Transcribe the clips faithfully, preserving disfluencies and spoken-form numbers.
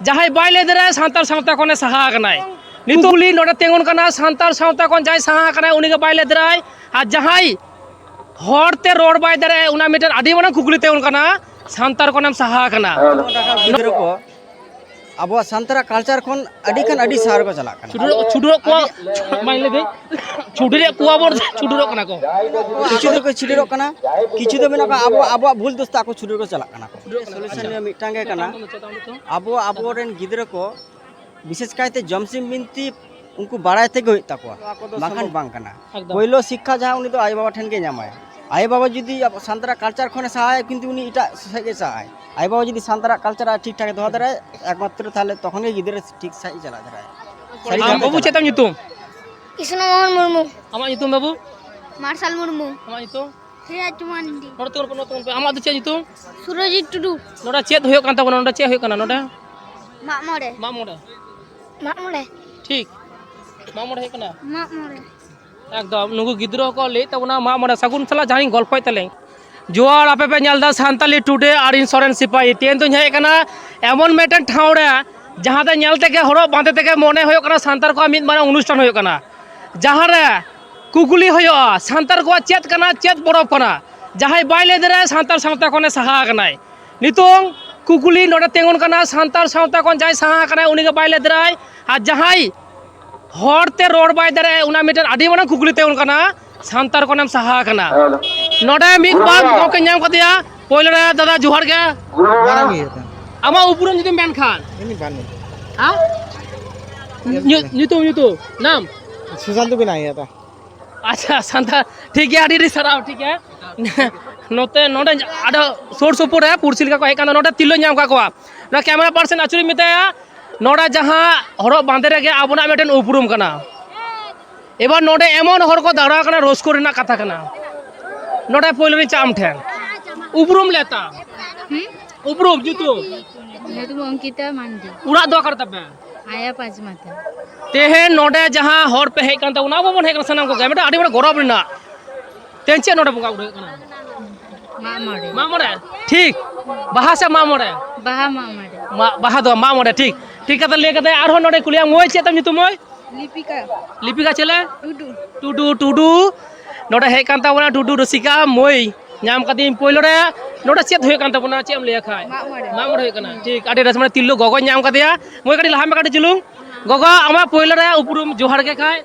ᱡᱟᱦᱟᱸᱭ ᱵᱟᱭ ᱞᱟᱹᱭ ᱫᱟᱲᱮᱭᱟᱜᱼᱟ, ᱥᱟᱱᱛᱟᱲ ᱥᱟᱶᱛᱟ ᱠᱷᱚᱱᱮ ᱥᱟᱦᱟ ᱟᱠᱟᱱᱟᱭ᱾ ᱱᱤᱛᱚᱜ ᱠᱩᱠᱞᱤ ᱱᱚᱰᱮ ᱛᱤᱸᱜᱩᱱ ᱠᱟᱱᱟ, ᱥᱟᱱᱛᱟᱲ ᱥᱟᱶᱛᱟ ᱠᱷᱚᱱ ᱡᱟᱦᱟᱸᱭ ᱥᱟᱦᱟ ᱟᱠᱟᱱᱟᱭ, ᱩᱱᱤ ᱜᱮ ᱵᱟᱭ ᱞᱟᱹᱭ ᱫᱟᱲᱮᱭᱟᱜᱼᱟᱭ᱾ ᱟᱨ ᱡᱟᱦᱟᱸᱭ ᱦᱚᱲ ᱛᱮ ᱨᱚᱲ ᱵᱟᱭ ᱫᱟᱲᱮᱭᱟᱜᱼᱟ, ᱚᱱᱟ ᱢᱤᱫᱴᱮᱱ ᱟᱹᱰᱤ ᱢᱟᱨᱟᱝ ᱠᱩᱠᱞᱤ ᱛᱤᱸᱜᱩᱱ ᱠᱟᱱᱟ, ᱥᱟᱱᱛᱟᱲ ᱠᱷᱚᱱᱮᱢ ᱥᱟᱦᱟ ᱟᱠᱟᱱᱟ᱾ ᱜᱤᱫᱽᱨᱟᱹ ᱠᱚ ᱟᱵᱚᱣᱟᱜ ᱥᱟᱱᱛᱟᱲᱟᱜ culture ᱠᱷᱚᱱ ᱟᱹᱰᱤ ᱠᱷᱟᱱ ᱟᱹᱰᱤ ᱥᱟᱦᱟ ᱨᱮᱠᱚ ᱪᱟᱞᱟᱜ ᱠᱟᱱᱟ᱾ ᱪᱷᱩᱰᱩᱨ, ᱪᱷᱩᱰᱩᱨᱚᱜ ᱠᱚᱣᱟ, ᱢᱟᱧ ᱞᱟᱹᱭ ᱫᱟᱹᱧ, ᱪᱷᱩᱰᱩᱨᱮᱫ ᱠᱚᱣᱟ ᱵᱚᱱ, ᱪᱷᱩᱰᱩᱨᱚᱜ ᱠᱟᱱᱟ ᱠᱚ᱾ ᱠᱤᱪᱷᱩ ᱫᱚᱠᱚ ᱪᱷᱩᱰᱩᱨᱚᱜ ᱠᱟᱱᱟ, ᱠᱤᱪᱷᱩ ᱫᱚ ᱢᱮᱱᱟᱜ ᱠᱚᱣᱟ ᱟᱵᱚ, ᱟᱵᱚᱣᱟᱜ ᱵᱷᱩᱞ ᱫᱳᱥ ᱛᱮ ᱟᱠᱚ ᱪᱷᱩᱰᱩᱨ ᱠᱚ ᱪᱟᱞᱟᱜ ᱠᱟᱱᱟ ᱠᱚ᱾ ᱪᱷᱩᱰᱩᱨᱚᱜ ᱠᱟᱱᱟ᱾ Solution ᱟᱪᱪᱷᱟ᱾ ᱱᱤᱭᱟᱹ ᱢᱤᱫᱴᱟᱝ ᱜᱮ ᱠᱟᱱᱟ, ᱟᱢ ᱫᱚ ᱪᱮᱫ, ᱟᱢ ᱫᱚ ᱪᱮᱫ? ᱟᱵᱚ, ᱟᱵᱚᱨᱮᱱ ᱜᱤᱫᱽᱨᱟᱹ ᱠᱚ ᱵᱤᱥᱮᱥ ᱠᱟᱭᱛᱮ ᱡᱚᱢᱥᱤᱢ ᱵᱤᱱᱛᱤ ᱩᱱᱠᱩ ᱵᱟᱲᱟᱭ ᱛᱮᱜᱮ ᱦᱩᱭᱩᱜ ᱛᱟᱠᱚᱣᱟ, ᱱᱚᱣᱟ ᱠᱚᱫᱚ ᱵᱟᱝᱠᱷᱟᱱ ᱥᱚᱢᱵᱷᱚᱵ ᱵᱟᱝ ᱠᱟᱱᱟ᱾ ᱮᱠᱫᱚᱢ᱾ ᱯᱳᱭᱞᱳ ᱥᱤᱠᱠᱷᱟ ᱡᱟᱦᱟᱸ ᱩᱱᱤ ᱫᱚ ᱟᱭᱳ ᱵᱟᱵᱟ ᱴᱷᱮᱱ ᱜᱮ ᱧᱟᱢᱟᱭ᱾ ᱟᱭᱳ ᱵᱟᱵᱟ ᱡᱩᱫᱤ ᱟᱵᱚ ᱥᱟᱱᱛᱟᱲᱟᱜ culture ᱠᱷᱚᱱᱮ ᱥᱟᱦᱟᱭᱟ, ᱠᱤᱱᱛᱩ ᱩᱱᱤ ᱮᱴᱟᱜ ᱥᱮᱫ ᱜᱮ ᱥᱟᱦᱟᱭ᱾ ᱟᱭᱳ ᱵᱟᱵᱟ ᱡᱩᱫᱤ ᱥᱟᱱᱛᱟᱲᱟᱜ culture ᱟᱨ ᱴᱷᱤᱠ ᱴᱷᱟᱠ ᱮ ᱫᱚᱦᱚ ᱫᱟᱲᱮᱭᱟᱜᱼᱟ, ᱮᱠᱢᱟᱛᱨᱚ ᱛᱟᱦᱚᱞᱮ ᱛᱚᱠᱷᱚᱱ ᱜᱮ ᱜᱤᱫᱽᱨᱟᱹ ᱴᱷᱤᱠ ᱥᱟᱺᱦᱤᱡ ᱮ ᱪᱟᱞᱟᱣ ᱫᱟᱲᱮᱭᱟᱜᱼᱟ᱾ ᱥᱟᱹᱨᱤ ᱟᱢ ᱠᱟᱛᱷᱟ ᱵᱟᱹᱵᱩ ᱪᱮᱫ ᱛᱟᱢ ᱧᱩᱛᱩᱢ? ᱠᱨᱤᱥᱱᱚ ᱢᱳᱦᱚᱱ ᱢᱩᱨᱢᱩ᱾ ᱟᱢᱟᱜ ᱧᱩᱛᱩᱢ ᱵᱟᱹᱵᱩ? ᱢᱟᱨᱥᱟᱞ ᱢᱩᱨᱢᱩ᱾ ᱟᱢᱟᱜ ᱧᱩᱛᱩᱢ? ᱥᱨᱤᱨᱟᱡᱽ ᱢᱟᱱᱰᱤ᱾ ᱱᱚᱰᱮ ᱛᱤᱸᱜᱩᱱ ᱯᱮ, ᱱᱚᱰᱮ ᱛᱤᱸᱜᱩᱱ ᱯᱮ᱾ ᱟᱢᱟᱜ ᱫᱚ ᱪᱮᱫ ᱧᱩᱛᱩᱢ? ᱥᱩᱨᱚᱡᱤᱛ ᱴᱩᱰᱩ᱾ ᱱᱚᱰᱮ ᱪᱮᱫ ᱦᱩᱭᱩᱜ ᱠᱟᱱ ᱛᱟᱵᱚᱱᱟ? ᱱᱚᱰᱮ ᱪᱮᱫ ᱦᱩᱭᱩᱜ ᱠᱟᱱᱟ ᱱᱚᱰᱮ? ᱢᱟᱜ ᱢᱚᱬᱮ᱾ ᱢᱟᱜ ᱢᱚᱬᱮ᱾ ᱢᱟᱜ ᱢᱚᱬᱮ᱾ ᱴᱷᱤᱠ᱾ ᱢᱟᱜ ᱢᱚᱬᱮ ᱦᱩᱭᱩᱜ ᱠᱟᱱᱟ? ᱢᱟᱜ ᱢᱚᱬᱮ᱾ ᱮᱠᱫᱚᱢ, ᱱᱩᱠᱩ ᱜᱤᱫᱽᱨᱟᱹ ᱠᱚ ᱞᱟᱹᱭᱮᱫ ᱛᱟᱵᱚᱱᱟ ᱢᱟᱜ ᱢᱚᱬᱮ᱾ ᱥᱟᱹᱜᱩᱱ ᱥᱟᱞᱟᱜ ᱡᱟᱦᱟᱸᱭᱤᱧ ᱜᱚᱞᱯᱷᱚᱭᱮᱫ ᱛᱟᱞᱮ, ᱡᱚᱦᱟᱨ, ᱟᱯᱮ ᱯᱮ ᱧᱮᱞ ᱮᱫᱟ ᱥᱟᱱᱛᱟᱞᱤ ᱴᱩᱰᱮ ᱟᱨ ᱤᱧ ᱥᱚᱨᱮᱱ ᱥᱤᱯᱟᱦᱤ᱾ ᱛᱮᱦᱮᱧ ᱫᱚᱧ ᱦᱮᱡ ᱟᱠᱟᱱᱟ ᱮᱢᱚᱱ ᱢᱤᱫᱴᱮᱱ ᱴᱷᱟᱶ ᱨᱮ, ᱡᱟᱦᱟᱸ ᱫᱚ ᱧᱮᱞ ᱛᱮᱜᱮ ᱦᱚᱨᱚᱜ ᱵᱟᱸᱫᱮ ᱛᱮᱜᱮ ᱢᱚᱱᱮ ᱦᱩᱭᱩᱜ ᱠᱟᱱᱟ ᱥᱟᱱᱛᱟᱲ ᱠᱚᱣᱟᱜ ᱢᱤᱫ ᱢᱟᱨᱟᱝ ᱚᱱᱩᱥᱴᱷᱟᱱ ᱦᱩᱭᱩᱜ ᱠᱟᱱᱟ, ᱡᱟᱦᱟᱸ ᱨᱮ ᱠᱩᱠᱞᱤ ᱦᱩᱭᱩᱜᱼᱟ, ᱥᱟᱱᱛᱟᱲ ᱠᱚᱣᱟᱜ ᱪᱮᱫ ᱠᱟᱱᱟ, ᱪᱮᱫ ᱯᱚᱨᱚᱵᱽ ᱠᱟᱱᱟ? ᱡᱟᱦᱟᱸᱭ ᱵᱟᱭ ᱞᱟᱹᱭ ᱫᱟᱲᱮᱭᱟᱜᱼᱟ, ᱥᱟᱱᱛᱟᱲ ᱥᱟᱶᱛᱟ ᱠᱷᱚᱱᱮ ᱥᱟᱦᱟ ᱟᱠᱟᱱᱟᱭ᱾ ᱱᱤᱛᱚᱝ ᱠᱩᱠᱞᱤ ᱱᱚᱰᱮ ᱛᱤᱸᱜᱩᱱ ᱠᱟᱱᱟ, ᱥᱟᱱᱛᱟᱲ ᱥᱟᱶᱛᱟ ᱠᱷᱚᱱ ᱡᱟᱦᱟᱸᱭ ᱥᱟᱦᱟ ᱟᱠᱟᱱᱟᱭ, ᱩᱱᱤ ᱜᱮ ᱵᱟᱭ ᱞᱟᱹᱭ ᱫᱟᱲᱮᱭᱟᱜᱼᱟᱭ᱾ ᱟᱨ ᱡᱟᱦᱟᱸᱭ ᱦᱚᱲ ᱛᱮ ᱨᱚᱲ ᱵᱟᱭ ᱫᱟᱲᱮᱭᱟᱜᱼᱟ, ᱚᱱᱟ ᱢᱤᱫᱴᱮᱱ ᱟᱹᱰᱤ ᱢᱟᱨᱟᱝ ᱠᱩᱠᱞᱤ ᱛᱤᱸᱜᱩᱱ ᱠᱟᱱᱟ, ᱥᱟᱱᱛᱟᱲ ᱠᱷᱚᱱᱮᱢ ᱥᱟᱦᱟ ᱟᱠᱟᱱᱟ᱾ ᱱᱚᱰᱮ ᱢᱤᱫ ᱵᱟᱨ ᱜᱚᱢᱠᱮ ᱧᱟᱢ ᱠᱟᱫᱮᱭᱟ᱾ ᱯᱳᱭᱞᱳ ᱨᱮ ᱫᱟᱫᱟ ᱡᱚᱦᱟᱨ ᱜᱮ᱾ ᱢᱟᱨᱟᱝ ᱜᱮ ᱦᱩᱭᱩᱜ ᱠᱟᱱᱟ᱾ ᱟᱢᱟᱜ ᱩᱯᱨᱩᱢ ᱡᱩᱫᱤᱢ ᱢᱮᱱ ᱠᱷᱟᱱ? ᱤᱧ ᱵᱟᱹᱱᱩᱧ᱾ ᱦᱮᱸ? ᱧᱩ-, ᱧᱩᱛᱩᱢ, ᱧᱩᱛᱩᱢ, ᱱᱟᱢ? ᱥᱩᱥᱟᱱᱛ ᱵᱮᱱᱟᱣ ᱦᱩᱭᱩᱜᱼᱟ ᱛᱚ᱾ ᱟᱪᱪᱷᱟ, ᱥᱟᱱᱛᱟᱲ, ᱴᱷᱤᱠ ᱜᱮᱭᱟ, ᱟᱹᱰᱤ ᱟᱹᱰᱤ ᱥᱟᱨᱦᱟᱣ, ᱴᱷᱤᱠ ᱜᱮᱭᱟ᱾ ᱱᱚᱛᱮ, ᱱᱚᱰᱮ ᱟᱫᱚ ᱥᱩᱨ ᱥᱩᱯᱩᱨ ᱨᱮ ᱯᱩᱲᱥᱤ ᱞᱮᱠᱟ ᱠᱚ ᱦᱮᱡ ᱠᱟᱱ ᱫᱚ, ᱱᱚᱰᱮ ᱛᱤᱨᱞᱟᱹ ᱧᱟᱢ ᱠᱟᱜ ᱠᱚᱣᱟ᱾ ᱱᱚᱣᱟ camera person ᱟᱹᱪᱩᱨᱤᱧ ᱢᱮᱛᱟᱭᱟ, ᱱᱚᱰᱮ ᱡᱟᱦᱟᱸ ᱦᱚᱨᱚᱜ ᱵᱟᱸᱫᱮ ᱨᱮᱜᱮ ᱟᱵᱚᱱᱟᱜ ᱢᱤᱫᱴᱮᱱ ᱩᱯᱨᱩᱢ ᱠᱟᱱᱟ᱾ ᱮᱵᱟᱨ ᱱᱚᱰᱮ ᱮᱢᱚᱱ ᱦᱚᱲ ᱠᱚ ᱫᱟᱬᱟ ᱠᱟᱱᱟ, ᱨᱟᱹᱥᱠᱟᱹ ᱨᱮᱱᱟᱜ ᱠᱟᱛᱷᱟ ᱠᱟᱱᱟ᱾ ᱱᱚᱰᱮ ᱯᱳᱭᱞᱳ ᱨᱤᱧ ᱪᱟ ᱟᱢ ᱴᱷᱮᱱ, ᱩᱯᱨᱩᱢ ᱞᱮ ᱛᱟᱢ? ᱦᱩᱸ? ᱩᱯᱨᱩᱢ, ᱧᱩᱛᱩᱢ? ᱧᱩᱛᱩᱢ ᱚᱝᱠᱤᱛᱟ ᱢᱟᱱᱰᱤ᱾ ᱚᱲᱟᱜ ᱫᱚ ᱚᱠᱟᱨᱮ ᱛᱟᱯᱮ? ᱟᱭᱟ ᱯᱟᱸᱪ ᱢᱟᱛᱷᱟ᱾ ᱛᱮᱦᱮᱧ ᱱᱚᱰᱮ ᱡᱟᱦᱟᱸ ᱦᱚᱲ ᱯᱮ ᱦᱮᱡ ᱠᱟᱱ ᱛᱟᱵᱚᱱᱟ, ᱟᱵᱚ ᱵᱚᱱ ᱦᱮᱡ ᱠᱟᱱᱟ ᱥᱟᱱᱟᱢ ᱠᱚᱜᱮ, ᱢᱤᱫᱴᱟᱝ ᱟᱹᱰᱤ ᱢᱟᱨᱟᱝ ᱜᱚᱨᱚᱵᱽ ᱨᱮᱱᱟᱜ᱾ ᱛᱮᱦᱮᱧ ᱪᱮᱫ ᱱᱚᱰᱮ ᱵᱚᱸᱜᱟ ᱵᱩᱨᱩ ᱦᱩᱭᱩᱜ ᱠᱟᱱᱟ? ᱢᱟᱜ ᱢᱚᱬᱮ᱾ ᱢᱟᱜ ᱢᱚᱬᱮ? ᱴᱷᱤᱠ᱾ ᱵᱟᱦᱟ ᱥᱮ ᱢᱟᱜ ᱢᱚᱬᱮ? ᱵᱟᱦᱟ ᱢᱟᱜ ᱢᱚᱬᱮ᱾ ᱢᱟᱜ ᱵᱟᱦᱟ ᱫᱚ ᱢᱟᱜ ᱢᱚᱬᱮ, ᱴᱷᱤᱠ᱾ ᱴᱷᱤᱠ ᱠᱟᱛᱷᱟ ᱞᱟᱹᱭ ᱠᱟᱛᱮ ᱟᱨᱦᱚᱸ ᱱᱚᱰᱮ ᱠᱩᱞᱤᱭᱟ, ᱢᱟᱹᱭ, ᱪᱮᱫ ᱛᱟᱢ ᱧᱩᱛᱩᱢ, ᱢᱟᱹᱭ? ᱞᱤᱯᱤᱠᱟ᱾ ᱞᱤᱯᱤᱠᱟ ᱪᱮᱞᱮ? ᱴᱩᱰᱩ᱾ ᱴᱩᱰᱩ, ᱴᱩᱰᱩ᱾ ᱱᱚᱰᱮ ᱦᱮᱡ ᱠᱟᱱ ᱛᱟᱵᱚᱱᱟ ᱴᱩᱰᱩ ᱨᱩᱥᱤᱠᱟ ᱢᱟᱹᱭ᱾ ᱧᱟᱢ ᱠᱟᱫᱮᱭᱟᱹᱧ ᱯᱳᱭᱞᱳ ᱨᱮ᱾ ᱱᱚᱰᱮ ᱪᱮᱫ ᱦᱩᱭᱩᱜ ᱠᱟᱱ ᱛᱟᱵᱚᱱᱟ, ᱪᱮᱫ ᱮᱢ ᱞᱟᱹᱭᱟ ᱠᱷᱟᱡ? ᱢᱟᱜ ᱢᱚᱬᱮ᱾ ᱢᱟᱜ ᱢᱚᱬᱮ ᱦᱩᱭᱩᱜ ᱠᱟᱱᱟ᱾ ᱴᱷᱤᱠ, ᱟᱹᱰᱤ ᱨᱟᱹᱥᱠᱟᱹ, ᱢᱟᱱᱮ ᱛᱤᱨᱞᱟᱹ ᱜᱚᱜᱚᱧ ᱧᱟᱢ ᱠᱟᱫᱮᱭᱟ᱾ ᱢᱟᱹᱭ, ᱠᱟᱹᱴᱤᱡ ᱞᱟᱦᱟ ᱢᱮ, ᱠᱟᱹᱴᱤᱡ ᱪᱩᱞᱩᱝ᱾ ᱜᱚᱜᱚ, ᱟᱢᱟᱜ ᱯᱳᱭᱞᱳ ᱨᱮ ᱩᱯᱨᱩᱢ ᱡᱚᱦᱟᱨ ᱜᱮ ᱠᱷᱟᱡ᱾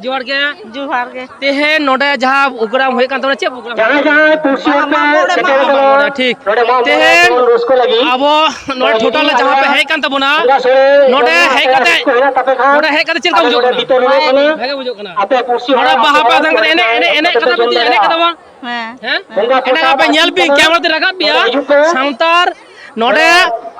ᱡᱚᱦᱟᱨ ᱜᱮ᱾ ᱡᱚᱦᱟᱨ ᱜᱮ᱾ ᱛᱮᱦᱮᱧ ᱱᱚᱰᱮ ᱡᱟᱦᱟᱸ program ᱦᱩᱭᱩᱜ ᱠᱟᱱ ᱛᱟᱵᱚᱱᱟ, ᱪᱮᱫ program? ᱡᱟᱦᱟᱸᱭ ᱡᱟᱦᱟᱸᱭ ᱯᱩᱲᱥᱤ ᱦᱚᱲ ᱯᱮ ᱢᱟᱜ ᱢᱚᱬᱮ, ᱥᱮᱴᱮᱨ ᱢᱟᱜ ᱢᱚᱬᱮ, ᱟᱠᱟᱱᱟ, ᱴᱷᱤᱠ᱾ ᱱᱚᱰᱮ ᱢᱟᱜ ᱢᱚᱬᱮ ᱛᱮᱦᱮᱧ ᱨᱟᱹᱥᱠᱟᱹ ᱞᱟᱹᱜᱤᱫ ᱟᱵᱚ ᱱᱚᱰᱮ ᱡᱩᱫᱤ total ᱨᱮ ᱡᱟᱦᱟᱸ ᱯᱮ ᱟᱞᱮᱭᱟᱜ ᱦᱮᱡ ᱠᱟᱱ ᱛᱟᱵᱚᱱᱟ, ᱵᱚᱸᱜᱟ ᱥᱚᱲᱮ ᱱᱚᱰᱮ ᱡᱚᱢ ᱨᱮᱱᱟᱜ ᱦᱮᱡ ᱠᱟᱛᱮ, ᱨᱟᱹᱥᱠᱟᱹ ᱦᱮᱱᱟᱜ ᱛᱟᱯᱮ ᱠᱷᱟᱱ, ᱱᱚᱰᱮ ᱦᱮᱡ ᱠᱟᱛᱮ ᱪᱮᱫ ᱞᱮᱠᱟ ᱟᱞᱮ ᱵᱩᱡᱷᱟᱹᱜ ᱱᱚᱰᱮ ᱠᱟᱱᱟ? ᱵᱷᱤᱛᱟᱹᱨ ᱨᱮ ᱠᱟᱱᱟ᱾ ᱵᱷᱟᱜᱮ ᱵᱩᱡᱷᱟᱹᱜ ᱠᱟᱱᱟ᱾ ᱟᱯᱮ ᱯᱩᱲᱥᱤ ᱱᱚᱰᱮ ᱦᱚᱲᱟᱜ ᱵᱟᱦᱟ ᱯᱮ ᱟᱛᱟᱝ ᱠᱟᱛᱮ ᱮᱱᱮᱡ, ᱮᱱᱮᱡ, ᱮᱱᱮᱡ ᱠᱟᱫᱟ ᱵᱟᱝ? ᱦᱮᱸ᱾ ᱦᱮᱸ? ᱵᱚᱸᱜᱟ ᱮᱱᱮᱡ ᱯᱨᱚᱥᱟᱫ ᱟᱯᱮ ᱧᱮᱞ ᱵᱤᱱ, ᱠᱟᱱᱟ᱾ Camera ᱛᱮ ᱨᱟᱠᱟᱵ ᱯᱮᱭᱟ᱾ ᱱᱚᱰᱮ ᱦᱤᱡᱩᱜ ᱯᱮ᱾ ᱥᱟᱱᱛᱟᱲ ᱱᱚᱰᱮ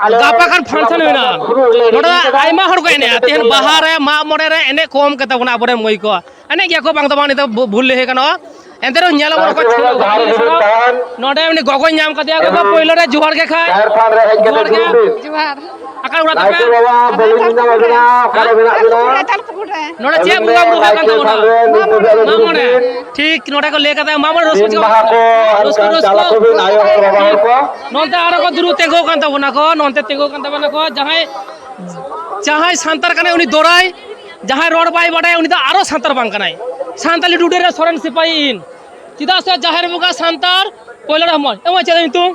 ᱟᱞᱮ ᱜᱟᱯᱟ ᱠᱷᱟᱱ function ᱦᱩᱭᱱᱟ᱾ ᱯᱩᱨᱟᱹ ᱞᱮ ᱱᱚᱰᱮ ready ᱠᱟᱫᱟ᱾ ᱟᱭᱢᱟ ᱦᱚᱲ ᱠᱚ ᱮᱱᱮᱡᱼᱟ᱾ ᱛᱮᱦᱮᱧ ᱵᱟᱦᱟ ᱨᱮ, ᱢᱟᱜ ᱢᱚᱬᱮ ᱨᱮ ᱮᱱᱮᱡ ᱠᱚᱢ ᱜᱮᱛᱟ ᱵᱚᱱᱟ ᱟᱵᱚᱨᱮᱱ ᱢᱟᱹᱭ ᱠᱚ᱾ ᱮᱱᱮᱡ ᱜᱮᱭᱟ ᱠᱚ, ᱵᱟᱝ ᱫᱚ ᱵᱟᱝ, ᱱᱤᱛᱚᱜ ᱵᱷᱩ-, ᱵᱷᱩᱞ ᱞᱟᱹᱭ ᱜᱟᱱᱚᱜᱼᱟ᱾ ᱮᱱᱛᱮ ᱨᱮᱦᱚᱸ ᱧᱮᱞ ᱟᱵᱚᱱ ᱚᱠᱚᱭ ᱪᱷᱩᱴᱟᱹᱣ ᱠᱟᱱᱟ᱾ ᱱᱚᱰᱮ ᱩᱱᱤ ᱜᱚᱜᱚᱧ ᱧᱟᱢ ᱠᱟᱫᱮᱭᱟ᱾ ᱜᱚᱜᱚ, ᱯᱳᱭᱞᱳ ᱨᱮ ᱡᱚᱦᱟᱨ ᱜᱮ ᱠᱷᱟᱡ᱾ ᱡᱚᱦᱟᱨ ᱜᱮ᱾ ᱡᱚᱦᱟᱨ᱾ ᱚᱠᱟ ᱚᱲᱟᱜ ᱛᱟᱯᱮ? ᱱᱚᱰᱮ ᱪᱮᱫ ᱵᱚᱸᱜᱟ ᱵᱩᱨᱩ ᱦᱩᱭᱩᱜ ᱠᱟᱱ ᱛᱟᱵᱚᱱᱟ? ᱢᱟᱜ ᱢᱚᱬᱮ᱾ ᱴᱷᱤᱠ, ᱱᱚᱰᱮ ᱠᱚ ᱞᱟᱹᱭ ᱠᱟᱫᱟ ᱢᱟᱜ ᱢᱚᱬᱮ᱾ ᱨᱟᱹᱥᱠᱟᱹ, ᱨᱟᱹᱥᱠᱟᱹ᱾ ᱱᱚᱱᱛᱮ ᱟᱨᱚ ᱠᱚ ᱫᱩᱲᱩᱵ ᱛᱤᱸᱜᱩ ᱠᱟᱱ ᱛᱟᱵᱚᱱᱟ ᱠᱚ, ᱱᱚᱱᱛᱮ ᱛᱤᱸᱜᱩ ᱠᱟᱱ ᱛᱟᱵᱚᱱᱟ ᱠᱚ, ᱡᱟᱦᱟᱸᱭ, ᱡᱟᱦᱟᱸᱭ ᱥᱟᱱᱛᱟᱲ ᱠᱟᱱᱟᱭ ᱩᱱᱤ ᱫᱚᱨᱟᱭ, ᱡᱟᱦᱟᱸᱭ ᱨᱚᱲ ᱵᱟᱭ ᱵᱟᱰᱟᱭᱟ ᱩᱱᱤ ᱫᱚ ᱟᱨᱚ ᱥᱟᱱᱛᱟᱲ ᱵᱟᱝ ᱠᱟᱱᱟᱭ᱾ ᱥᱟᱱᱛᱟᱞᱤ ᱴᱩᱰᱮ ᱨᱮ ᱥᱚᱨᱮᱱ ᱥᱤᱯᱟᱹᱦᱤ ᱤᱧ, ᱪᱮᱫᱟᱜ ᱥᱮ ᱡᱟᱦᱮᱨ ᱵᱚᱸᱜᱟ ᱥᱟᱱᱛᱟᱲ ᱯᱳᱭᱞᱳ ᱨᱮ ᱦᱚᱢᱚᱨ᱾ ᱮ ᱢᱟᱹᱭ, ᱪᱮᱫ ᱧᱩᱛᱩᱢ?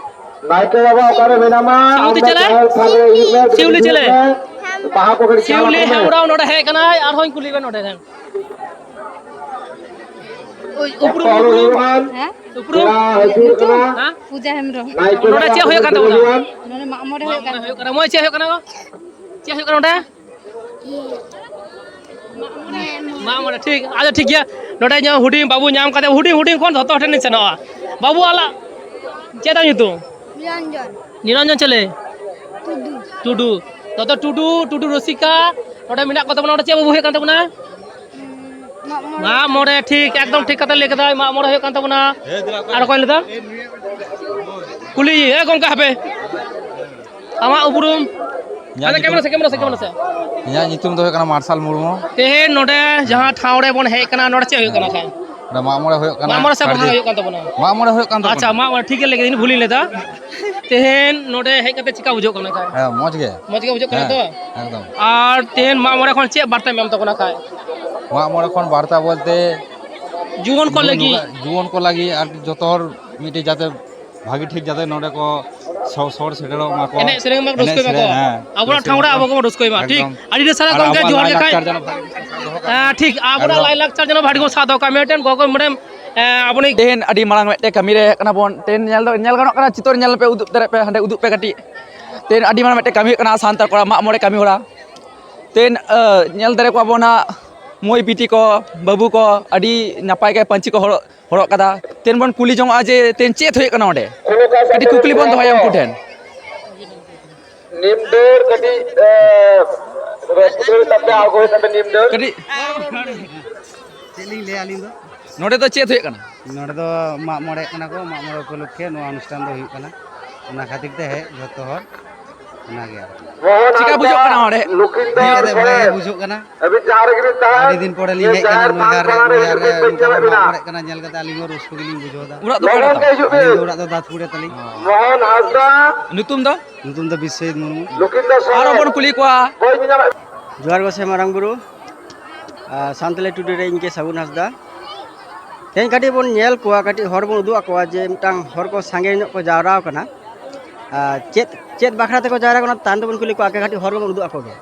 ᱱᱟᱭᱠᱮ ᱵᱟᱵᱟ ᱚᱠᱟᱨᱮ ᱢᱮᱱᱟᱢᱟ? ᱥᱤᱣᱞᱤ ᱟᱢ ᱫᱚ ᱪᱮᱞᱮ? ᱡᱟᱦᱮᱨ ᱛᱷᱟᱱ ᱨᱮ ᱦᱤᱡᱩᱜ ᱢᱮ, ᱥᱤᱣᱞᱤ ᱠᱟᱹᱴᱤᱡ ᱪᱮᱞᱮ? ᱫᱩᱲᱩᱵ ᱢᱮ᱾ ᱵᱟᱦᱟ ᱠᱚ ᱠᱟᱹᱴᱤᱡ ᱪᱟᱞ ᱥᱤᱣᱞᱤ ᱟᱠᱚ ᱢᱮ᱾ ᱦᱮᱢᱵᱨᱚᱢ ᱱᱚᱰᱮ ᱦᱮᱡ ᱠᱟᱱᱟᱭ, ᱟᱨᱦᱚᱸᱧ ᱠᱩᱞᱤ ᱵᱮᱱ ᱱᱚᱰᱮ ᱴᱷᱮᱱ᱾ ᱳᱭ, ᱩᱯᱨᱩᱢ, ᱚᱠᱛᱚ ᱩᱯᱨᱩᱢ᱾ ᱦᱩᱭᱩᱜᱼᱟ᱾ ᱦᱮᱸ? ᱩᱯᱨᱩᱢ? ᱯᱮᱲᱟ ᱦᱤᱡᱩᱜ ᱠᱟᱱᱟ᱾ ᱦᱮᱸ? ᱯᱩᱡᱟ ᱦᱮᱢᱵᱨᱚᱢ᱾ ᱱᱟᱭᱠᱮ ᱱᱚᱰᱮ ᱵᱟᱵᱟ ᱪᱮᱫ ᱦᱩᱭᱩᱜ ᱠᱟᱱ ᱛᱟᱵᱚᱱᱟ? ᱦᱤᱡᱩᱜᱼᱟ᱾ ᱱᱚᱰᱮ ᱢᱟᱜ ᱢᱚᱬᱮ ᱦᱩᱭᱩᱜ ᱠᱟᱱᱟ᱾ ᱢᱟᱜ ᱢᱚᱬᱮ ᱦᱩᱭᱩᱜ ᱠᱟᱱᱟ᱾ ᱢᱟᱹᱭ, ᱪᱮᱫ ᱦᱩᱭᱩᱜ ᱠᱟᱱᱟ ᱱᱚᱰᱮ? ᱪᱮᱫ ᱦᱩᱭᱩᱜ ᱠᱟᱱᱟ ᱱᱚᱰᱮ? ᱢᱟᱜ ᱢᱚᱬᱮ, ᱴᱷᱤᱠ᱾ ᱟᱪᱪᱷᱟ, ᱴᱷᱤᱠ ᱜᱮᱭᱟ᱾ ᱱᱚᱰᱮ ᱤᱧᱟᱹᱜ ᱦᱩᱰᱤᱧ ᱵᱟᱹᱵᱩ ᱧᱟᱢ ᱠᱟᱛᱮ, ᱦᱩᱰᱤᱧ ᱦᱩᱰᱤᱧ ᱠᱷᱚᱱ ᱡᱷᱚᱛᱚ ᱦᱚᱲ ᱴᱷᱮᱱ ᱤᱧ ᱥᱮᱱᱚᱜᱼᱟ᱾ ᱵᱟᱹᱵᱩ, ᱟᱞᱟᱜ ᱪᱮᱫ ᱛᱟᱢ ᱧᱩᱛᱩᱢ? ᱱᱤᱨᱚᱧᱡᱚᱱ᱾ ᱱᱤᱨᱚᱧᱡᱚᱱ ᱪᱮᱞᱮ? ᱴᱩᱰᱩ᱾ ᱴᱩᱰᱩ᱾ ᱡᱷᱚᱛᱚ ᱴᱩᱰᱩ, ᱴᱩᱰᱩ ᱨᱩᱥᱤᱠᱟ ᱱᱚᱰᱮ ᱢᱮᱱᱟᱜ ᱠᱚ ᱛᱟᱵᱚᱱᱟ᱾ ᱱᱚᱰᱮ ᱪᱮᱫ ᱵᱟᱹᱵᱩ ᱦᱩᱭᱩᱜ ᱠᱟᱱ ᱛᱟᱵᱚᱱᱟ? ᱢᱟᱜ ᱢᱚᱬᱮ᱾ ᱢᱟᱜ ᱢᱚᱬᱮ, ᱴᱷᱤᱠ, ᱮᱠᱫᱚᱢ ᱴᱷᱤᱠ ᱠᱟᱛᱷᱟ ᱞᱟᱹᱭ ᱠᱮᱫᱟᱭ, ᱢᱟᱜ ᱢᱚᱬᱮ ᱦᱩᱭᱩᱜ ᱠᱟᱱ ᱛᱟᱵᱚᱱᱟ᱾ ᱟᱨ ᱚᱠᱚᱭ ᱞᱟᱹᱭᱫᱟ? ᱠᱩᱞᱤ, ᱮ ᱜᱚᱝᱠᱮ, ᱦᱟᱯᱮ᱾ ᱟᱢᱟᱜ ᱩᱯᱨᱩᱢ? ᱤᱧᱟᱹᱜ ᱟᱫᱚ ᱧᱩᱛᱩᱢ, ᱠᱮᱢᱮᱨᱟ ᱥᱮ, ᱠᱮᱢᱮᱨᱟ ᱥᱮ, ᱠᱮᱢᱮᱨᱟ ᱥᱮ᱾ ᱤᱧᱟᱹᱜ ᱧᱩᱛᱩᱢ ᱫᱚ ᱦᱩᱭᱩᱜ ᱠᱟᱱᱟ ᱢᱟᱨᱥᱟᱞ ᱢᱩᱨᱢᱩ᱾ ᱛᱮᱦᱮᱧ ᱱᱚᱰᱮ ᱡᱟᱦᱟᱸ ᱴᱷᱟᱶ ᱨᱮ ᱵᱚᱱ ᱦᱮᱡ ᱟᱠᱟᱱᱟ, ᱱᱚᱰᱮ ᱪᱮᱫ ᱦᱩᱭᱩᱜ ᱠᱟᱱᱟ ᱠᱷᱟᱱ? ᱚᱸᱰᱮ ᱢᱟᱜ ᱢᱚᱬᱮ ᱦᱩᱭᱩᱜ ᱠᱟᱱᱟ, ᱢᱟᱜ ᱢᱚᱬᱮ ᱥᱮ ᱵᱟᱦᱟ ᱠᱟᱨᱡᱚ- ᱦᱩᱭᱩᱜ ᱠᱟᱱ ᱛᱟᱵᱚᱱᱟ? ᱢᱟᱜ ᱢᱚᱬᱮ ᱦᱩᱭᱩᱜ ᱠᱟᱱ ᱛᱟᱵᱚᱱᱟ᱾ ᱟᱪᱪᱷᱟ, ᱢᱟᱜ ᱢᱚᱬᱮ, ᱴᱷᱤᱠ ᱜᱮ ᱞᱟᱹᱭ ᱠᱮᱫᱟᱹᱧ, ᱵᱷᱩᱞᱤᱧ ᱞᱟᱹᱭᱫᱟ᱾ ᱛᱮᱦᱮᱧ ᱱᱚᱰᱮ ᱦᱮᱡ ᱠᱟᱛᱮ ᱪᱮᱠᱟ ᱵᱩᱡᱷᱟᱹᱜ ᱠᱟᱱᱟ ᱠᱷᱟᱡ? ᱦᱮᱸ, ᱢᱚᱡᱽ ᱜᱮ᱾ ᱢᱚᱡᱽ ᱜᱮ ᱵᱩᱡᱷᱟᱹᱜ ᱠᱟᱱᱟ ᱦᱮᱸ, ᱛᱚ? ᱮᱠᱫᱚᱢ᱾ ᱟᱨ ᱛᱮᱦᱮᱧ ᱢᱟᱜ ᱢᱚᱬᱮ ᱠᱷᱚᱱ ᱪᱮᱫ ᱵᱟᱨᱛᱟᱢ ᱮᱢ ᱛᱟᱵᱚᱱᱟ ᱠᱷᱟᱡ? ᱢᱟᱜ ᱢᱚᱬᱮ ᱠᱷᱚᱱ ᱵᱟᱨᱛᱟ ᱵᱚᱞᱛᱮ ᱡᱩᱣᱟᱹᱱ ᱠᱚ ᱱᱚᱝᱠᱟ ᱞᱟᱹᱜᱤᱫ? ᱡᱩᱣᱟᱹᱱ ᱠᱚ ᱞᱟᱹᱜᱤᱫ ᱟᱨ ᱡᱚᱛᱚ ᱦᱚᱲ ᱢᱤᱫᱴᱮᱡ ᱡᱟᱛᱮ ᱵᱷᱟᱜᱤ ᱴᱷᱤᱠ ᱡᱟᱛᱮ ᱱᱚᱰᱮ ᱠᱚ ᱥᱚ-, ᱥᱚᱨ ᱥᱮᱴᱮᱨᱚᱜ ᱢᱟ ᱠᱚ᱾ ᱮᱱᱮᱡ ᱥᱮᱨᱮᱧ ᱢᱟ ᱮᱱᱮᱡ ᱨᱟᱹᱥᱠᱟᱹᱭ ᱢᱟ ᱥᱮᱨᱮᱧ, ᱠᱚ᱾ ᱦᱮᱸ, ᱟᱵᱚᱱᱟᱜ ᱨᱟᱹᱥᱠᱟᱹᱭ ᱴᱷᱟᱶ ᱨᱮ ᱢᱟ ᱠᱚ᱾ ᱟᱵᱚ ᱜᱮᱵᱚᱱ ᱨᱟᱹᱥᱠᱟᱹᱭ ᱢᱟ, ᱴᱷᱤᱠ? ᱮᱠᱫᱚᱢ᱾ ᱟᱹᱰᱤ ᱟᱹᱰᱤ ᱥᱟᱨᱦᱟᱣ ᱟᱨ ᱜᱚᱢᱠᱮ, ᱟᱵᱚᱣᱟᱜ ᱡᱚᱦᱟᱨ ᱜᱮ ᱞᱟᱭᱼᱞᱟᱠᱪᱟᱨ ᱠᱷᱟᱡ᱾ ᱡᱮᱱᱚ ᱵᱷᱟᱜᱤ ᱴᱷᱤᱠ ᱥᱟᱵ ᱫᱚᱦᱚ ᱠᱟᱜ᱾ ᱦᱮᱸ, ᱴᱷᱤᱠ, ᱟᱵᱚᱱᱟᱜ ᱮᱠᱫᱚᱢ᱾ ᱞᱟᱭᱼᱞᱟᱠᱪᱟᱨ ᱡᱮᱱᱚ ᱵᱷᱟᱜᱤ ᱵᱚᱱ ᱥᱟᱵ ᱫᱚᱦᱚ ᱠᱟᱜ᱾ ᱢᱤᱫᱴᱮᱱ ᱜᱚᱜᱚ ᱢᱮᱰᱟᱢ, ᱮᱸ, ᱟᱵᱚᱱᱤᱡ ᱛᱮᱦᱮᱧ ᱟᱹᱰᱤ ᱢᱟᱲᱟᱝ ᱢᱤᱫᱴᱮᱱ ᱠᱟᱹᱢᱤ ᱨᱮ ᱦᱮᱡ ᱠᱟᱱᱟ ᱵᱚᱱ᱾ ᱛᱮᱦᱮᱧ ᱧᱮᱞ ᱫᱚ ᱧᱮᱞ ᱜᱟᱱᱚᱜ ᱠᱟᱱᱟ, ᱪᱤᱛᱟᱹᱨ ᱧᱮᱞ ᱯᱮ, ᱩᱫᱩᱜ ᱫᱟᱲᱮᱭᱟᱜ ᱯᱮ, ᱦᱟᱸᱰᱮ ᱩᱫᱩᱜ ᱯᱮ ᱠᱟᱹᱴᱤᱡ᱾ ᱛᱮᱦᱮᱧ ᱟᱹᱰᱤ ᱢᱟᱨᱟᱝ ᱢᱤᱫᱴᱮᱱ ᱠᱟᱹᱢᱤ ᱦᱩᱭᱩᱜ ᱠᱟᱱᱟ, ᱥᱟᱱᱛᱟᱲ ᱠᱚᱲᱟ ᱢᱟᱜ ᱢᱚᱬᱮ ᱠᱟᱹᱢᱤ ᱦᱚᱨᱟ᱾ ᱛᱮᱦᱮᱧ, ᱟᱸ, ᱧᱮᱞ ᱫᱟᱲᱮ ᱠᱚᱣᱟ ᱵᱚᱱ ᱦᱟᱸᱜ ᱢᱟᱹᱭ ᱵᱤᱴᱤ ᱠᱚ, ᱵᱟᱹᱵᱩ ᱠᱚ ᱟᱹᱰᱤ ᱱᱟᱯᱟᱭ ᱜᱮ ᱯᱟᱹᱧᱪᱤ ᱠᱚ ᱦᱚᱨᱚᱜ ᱦᱚᱨᱚᱜ ᱠᱟᱫᱟ᱾ ᱛᱮᱦᱮᱧ ᱵᱚᱱ ᱠᱩᱞᱤ ᱡᱚᱝᱚᱜᱼᱟ ᱡᱮ ᱛᱮᱦᱮᱧ ᱪᱮᱫ ᱦᱩᱭᱩᱜ ᱠᱟᱱᱟ ᱚᱸᱰᱮ? ᱠᱟᱹᱴᱤᱡ ᱠᱩᱠᱞᱤ ᱵᱚᱱ ᱫᱚᱦᱚᱭᱟ ᱩᱱᱠᱩ ᱴᱷᱮᱱ᱾ ᱱᱤᱢ ᱰᱟᱹᱨ ᱠᱟᱹᱴᱤᱡ, ᱮ, ᱨᱟᱹᱥᱠᱟᱹ ᱛᱟᱯᱮ, ᱟᱬᱜᱚᱭ ᱛᱟᱯᱮ ᱱᱤᱢ ᱰᱟᱹᱨ᱾ ᱠᱟᱹᱴᱤᱡ ᱪᱮᱫ ᱞᱤᱧ ᱞᱟᱹᱭᱟ ᱟᱹᱞᱤᱧ ᱫᱚ? ᱱᱚᱰᱮ ᱫᱚ ᱪᱮᱫ ᱦᱩᱭᱩᱜ ᱠᱟᱱᱟ? ᱱᱚᱰᱮ ᱫᱚ ᱢᱟᱜ ᱢᱚᱬᱮᱜ ᱠᱟᱱᱟ ᱠᱚ, ᱢᱟᱜ ᱢᱚᱬᱮ ᱩᱯᱚᱞᱚᱠᱠᱷᱮ ᱱᱚᱣᱟ ᱚᱱᱩᱥᱴᱷᱟᱱ ᱫᱚ ᱦᱩᱭᱩᱜ ᱠᱟᱱᱟ, ᱚᱱᱟ ᱠᱷᱟᱹᱛᱤᱨ ᱛᱮ ᱦᱮᱡ ᱡᱷᱚᱛᱚ ᱦᱚᱲ, ᱚᱱᱟᱜᱮ ᱟᱨᱠᱤ᱾ ᱪᱮᱠᱟ ᱵᱩᱡᱷᱟᱹᱜ ᱠᱟᱱᱟ ᱚᱸᱰᱮ? ᱦᱮᱡ ᱠᱟᱛᱮ ᱵᱷᱟᱜᱮ ᱵᱩᱡᱷᱟᱹᱜ ᱠᱟᱱᱟ᱾ ᱟᱹᱰᱤ ᱫᱤᱱ ᱯᱚᱨᱮ ᱞᱤᱧ ᱦᱮᱡ ᱠᱟᱱᱟ ᱱᱚᱣᱟ ᱡᱟᱭᱜᱟ ᱨᱮ, ᱱᱚᱝᱠᱟ ᱵᱚᱱ ᱢᱟᱜ ᱢᱚᱬᱮᱜ ᱠᱟᱱᱟ, ᱧᱮᱞ ᱠᱟᱛᱮ ᱟᱹᱞᱤᱧ ᱦᱚᱸ ᱨᱟᱹᱥᱠᱟᱹ ᱜᱮᱞᱤᱧ ᱵᱩᱡᱷᱟᱹᱣ ᱮᱫᱟ᱾ ᱚᱲᱟᱜ ᱫᱚ ᱚᱠᱟᱨᱮ ᱛᱟᱢ? ᱟᱹᱞᱤᱧ ᱫᱚ ᱚᱲᱟᱜ ᱫᱚ ᱫᱟᱸᱛᱠᱩᱲᱟ ᱛᱟᱹᱞᱤᱧ᱾ ᱧᱩᱛᱩᱢ ᱫᱚ? ᱧᱩᱛᱩᱢ ᱫᱚ ᱵᱤᱥᱥᱚᱡᱤᱛ ᱢᱩᱨᱢᱩ᱾ ᱟᱨᱚ ᱵᱚᱱ ᱠᱩᱞᱤ ᱠᱚᱣᱟ᱾ ᱡᱚᱦᱟᱨ ᱜᱚᱸᱥᱟᱭ ᱢᱟᱨᱟᱝ ᱵᱩᱨᱩ, ᱟᱨ ᱥᱟᱱᱛᱟᱞᱤ ᱴᱩᱰᱮ ᱨᱮ ᱤᱧ ᱠᱮ ᱥᱟᱹᱜᱩᱱ ᱦᱟᱸᱥᱫᱟ᱾ ᱛᱮᱦᱮᱧ ᱠᱟᱹᱴᱤᱡ ᱵᱚᱱ ᱧᱮᱞ ᱠᱚᱣᱟ, ᱠᱟᱹᱴᱤᱡ ᱦᱚᱲ ᱵᱚᱱ ᱩᱫᱩᱜ ᱟᱠᱚᱣᱟ ᱡᱮ ᱢᱤᱫᱴᱟᱝ ᱦᱚᱲ ᱠᱚ ᱥᱟᱸᱜᱮ ᱧᱚᱜ ᱠᱚ ᱡᱟᱣᱨᱟ ᱟᱠᱟᱱᱟ᱾ ᱟᱨ ᱪᱮᱫ, ᱪᱮᱫ ᱵᱟᱠᱷᱨᱟ ᱛᱮᱠᱚ ᱡᱟᱣᱨᱟ ᱟᱠᱟᱱᱟ, ᱛᱟᱭᱚᱢ ᱛᱮᱵᱚᱱ ᱠᱩᱞᱤ ᱠᱚᱣᱟ, ᱟᱜᱮ ᱠᱟᱹᱴᱤᱡ ᱦᱚᱲ ᱵᱚᱱ ᱩᱫᱩᱜ ᱟᱠᱚ ᱜᱮ᱾